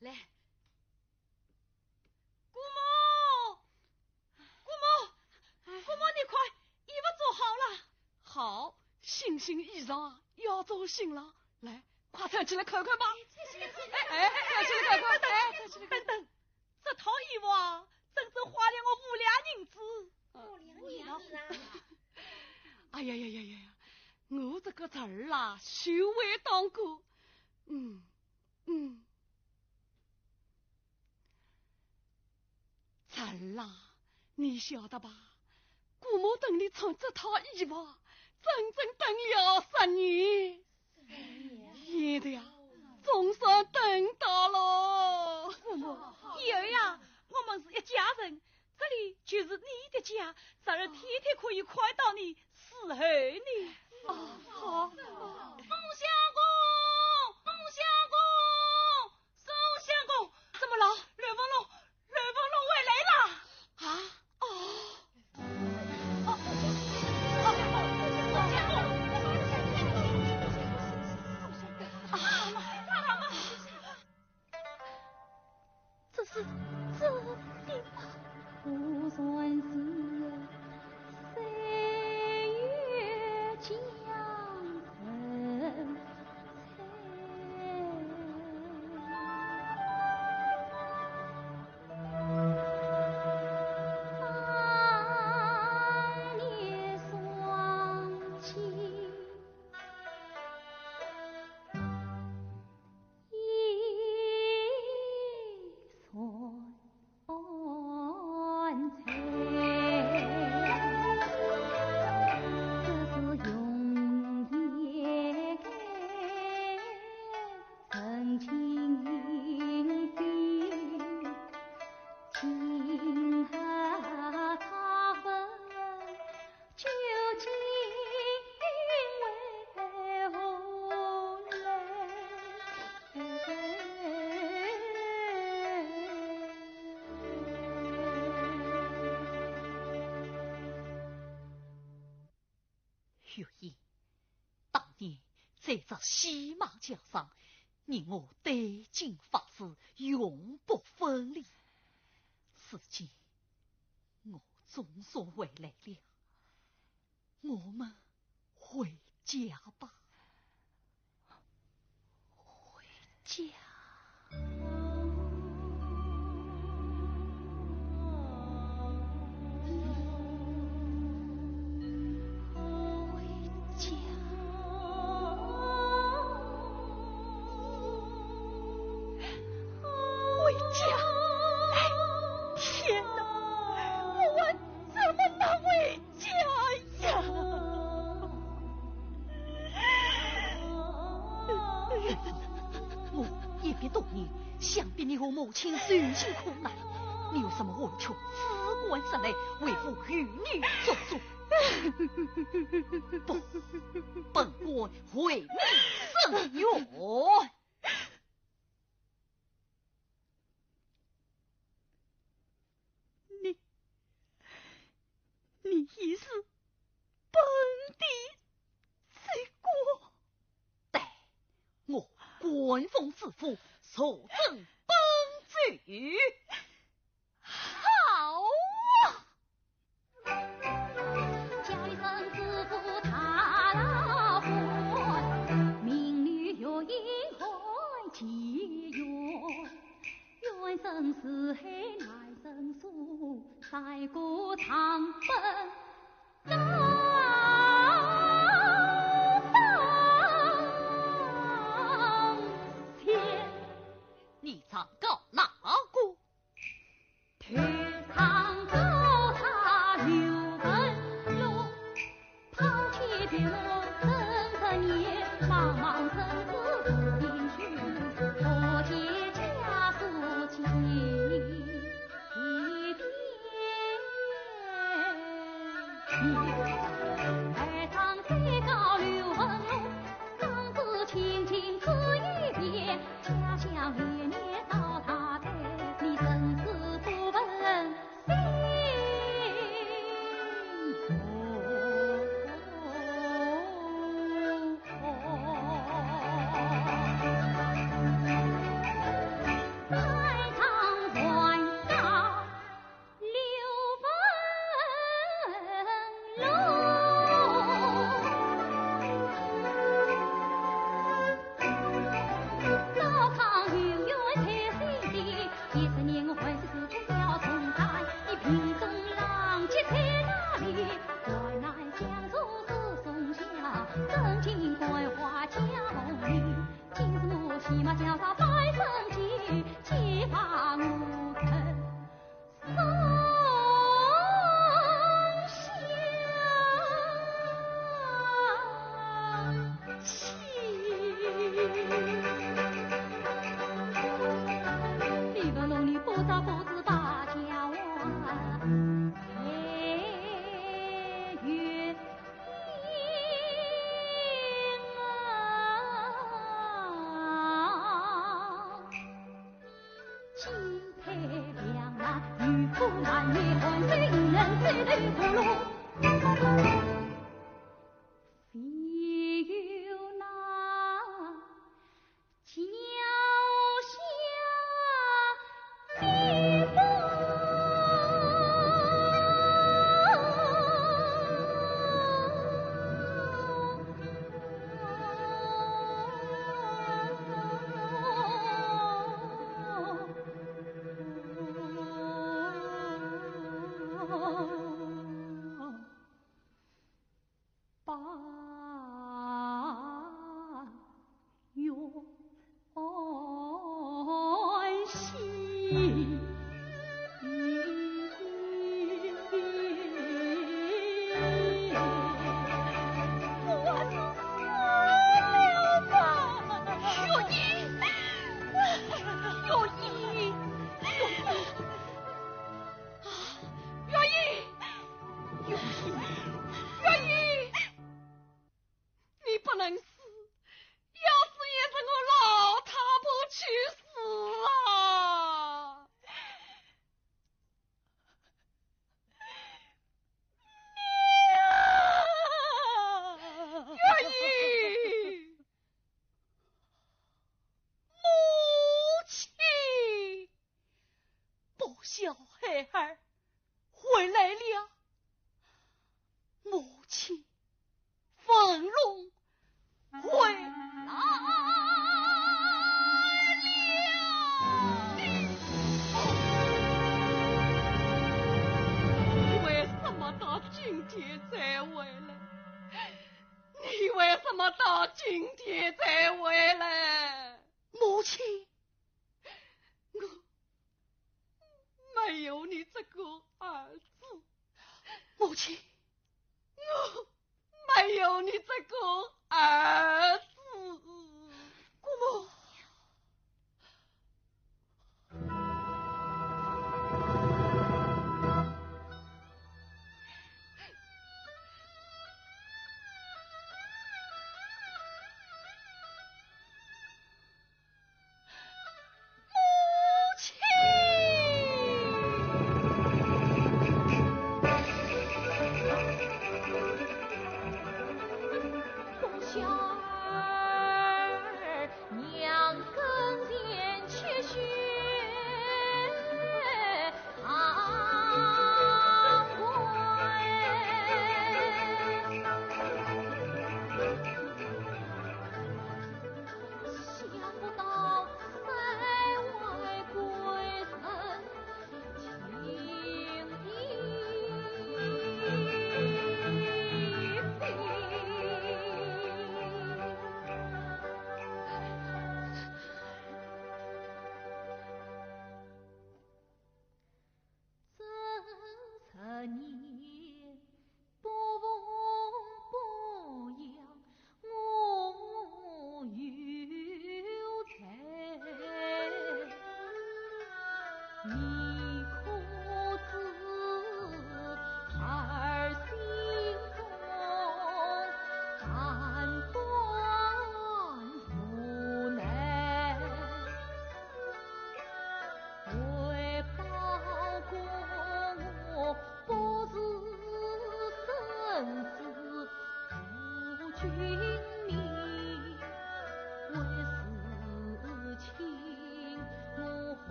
来，姑母，姑母，哎。姑母，你看，衣服做好了。好，新新衣裳啊，要做新了。来，快穿起来看看吧。哎，哎，穿起来看看，哎，穿起来看看。等等，这套衣服啊，整整花了我五两银子。五两银子啊？哎呀呀呀呀呀，我这个侄儿啊，修为当高。嗯，嗯。侄儿啊，你晓得吧？姑母等你穿这套衣服，整整等了十年。 现在呀，总算等到了。姑母，以后呀，我们是一家人，这里就是你的家，侄儿天天可以看到你，侍候你。哦，好。宋相公，宋相公，宋相公，怎么了？刘文龙，刘文龙回来了。啊？哦。月英，当年在这戏马桥上，你我对镜发誓，永不分离。如今我总算回来了，我们回家吧。 回家。回家。回家。哎，天哪，我怎么能回 家呀！我一别多年，想必你和母亲受尽苦难，你有什么委屈，只管说来，为父与你做主。不，本官为你伸冤。 你，你已是本地罪过。待我官封知府，坐镇本州。好啊！ 你状告哪个？小孩儿回来了，母亲，文龙回来了。你为什么到今天才回来？你为什么到今天才回来？母亲，我没有你这个儿子。母亲，我没有你这个儿子。姑母。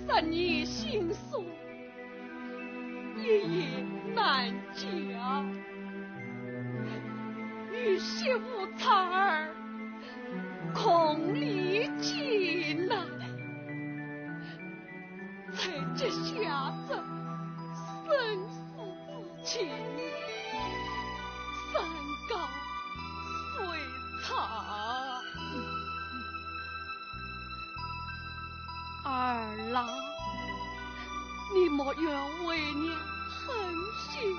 得你心酸，一言难尽，与媳妇产儿共历艰难，才结下这生死之情，山高水长。 二郎，你莫怨为娘狠心，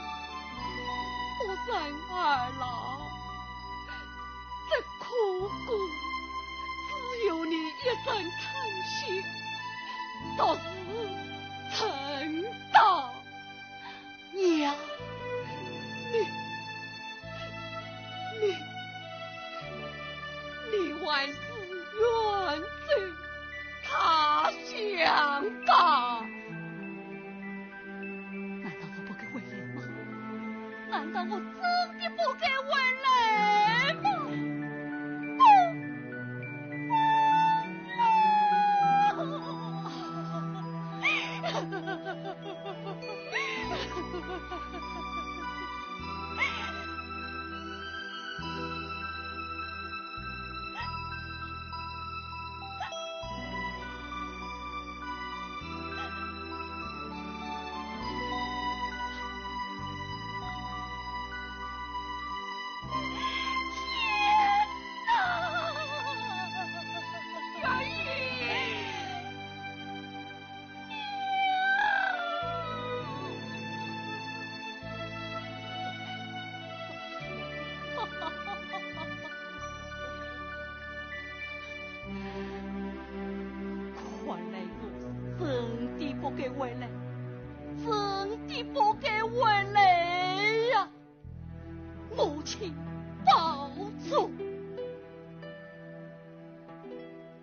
我认二郎这苦果，只有你一声叹息，独是正道。 娘，你，你，你还是远走他乡吧。难道我不该回来吗？难道我真的不该回来吗？不。 天哪！月英！看来我是真的不该回来，真的不该回来呀！ 母亲保重。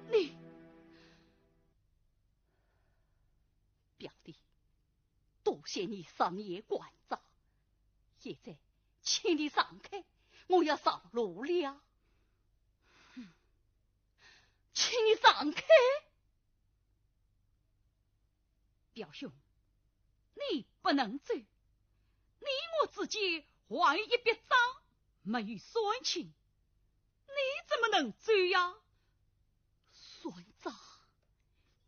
你，表弟，多谢你上夜关照，现在请你让开，我要上路了。请你让开。 表兄，你不能走，你我之间还有一笔账没有算清，你怎么能走呀？算账？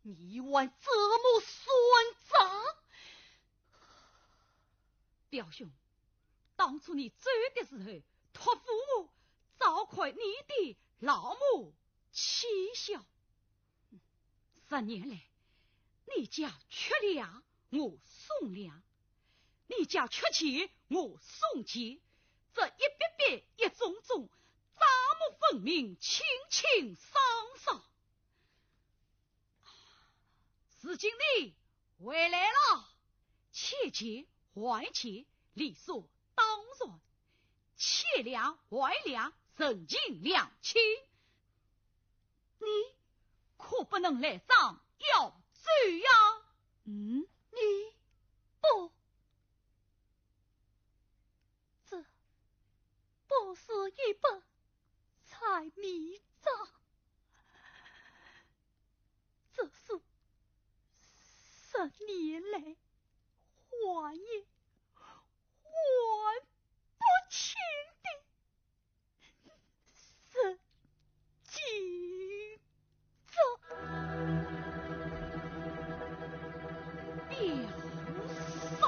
你还怎么算账？表兄，当初你走的时候，托付我照看你的老母 妻小。十年来，你家缺粮，我送粮；你家缺钱，我送钱。这一笔笔一宗宗，账目分明，清清爽爽。如今你回来了， 欠钱还钱，理所当然；欠粮还粮，人情两清。你可不能赖账要走呀！嗯？你不，这不是一本柴米账， 这是十年来还也还不清的人情账。表嫂。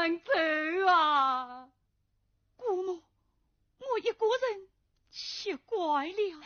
难走啊。姑母，我一个人奇怪了。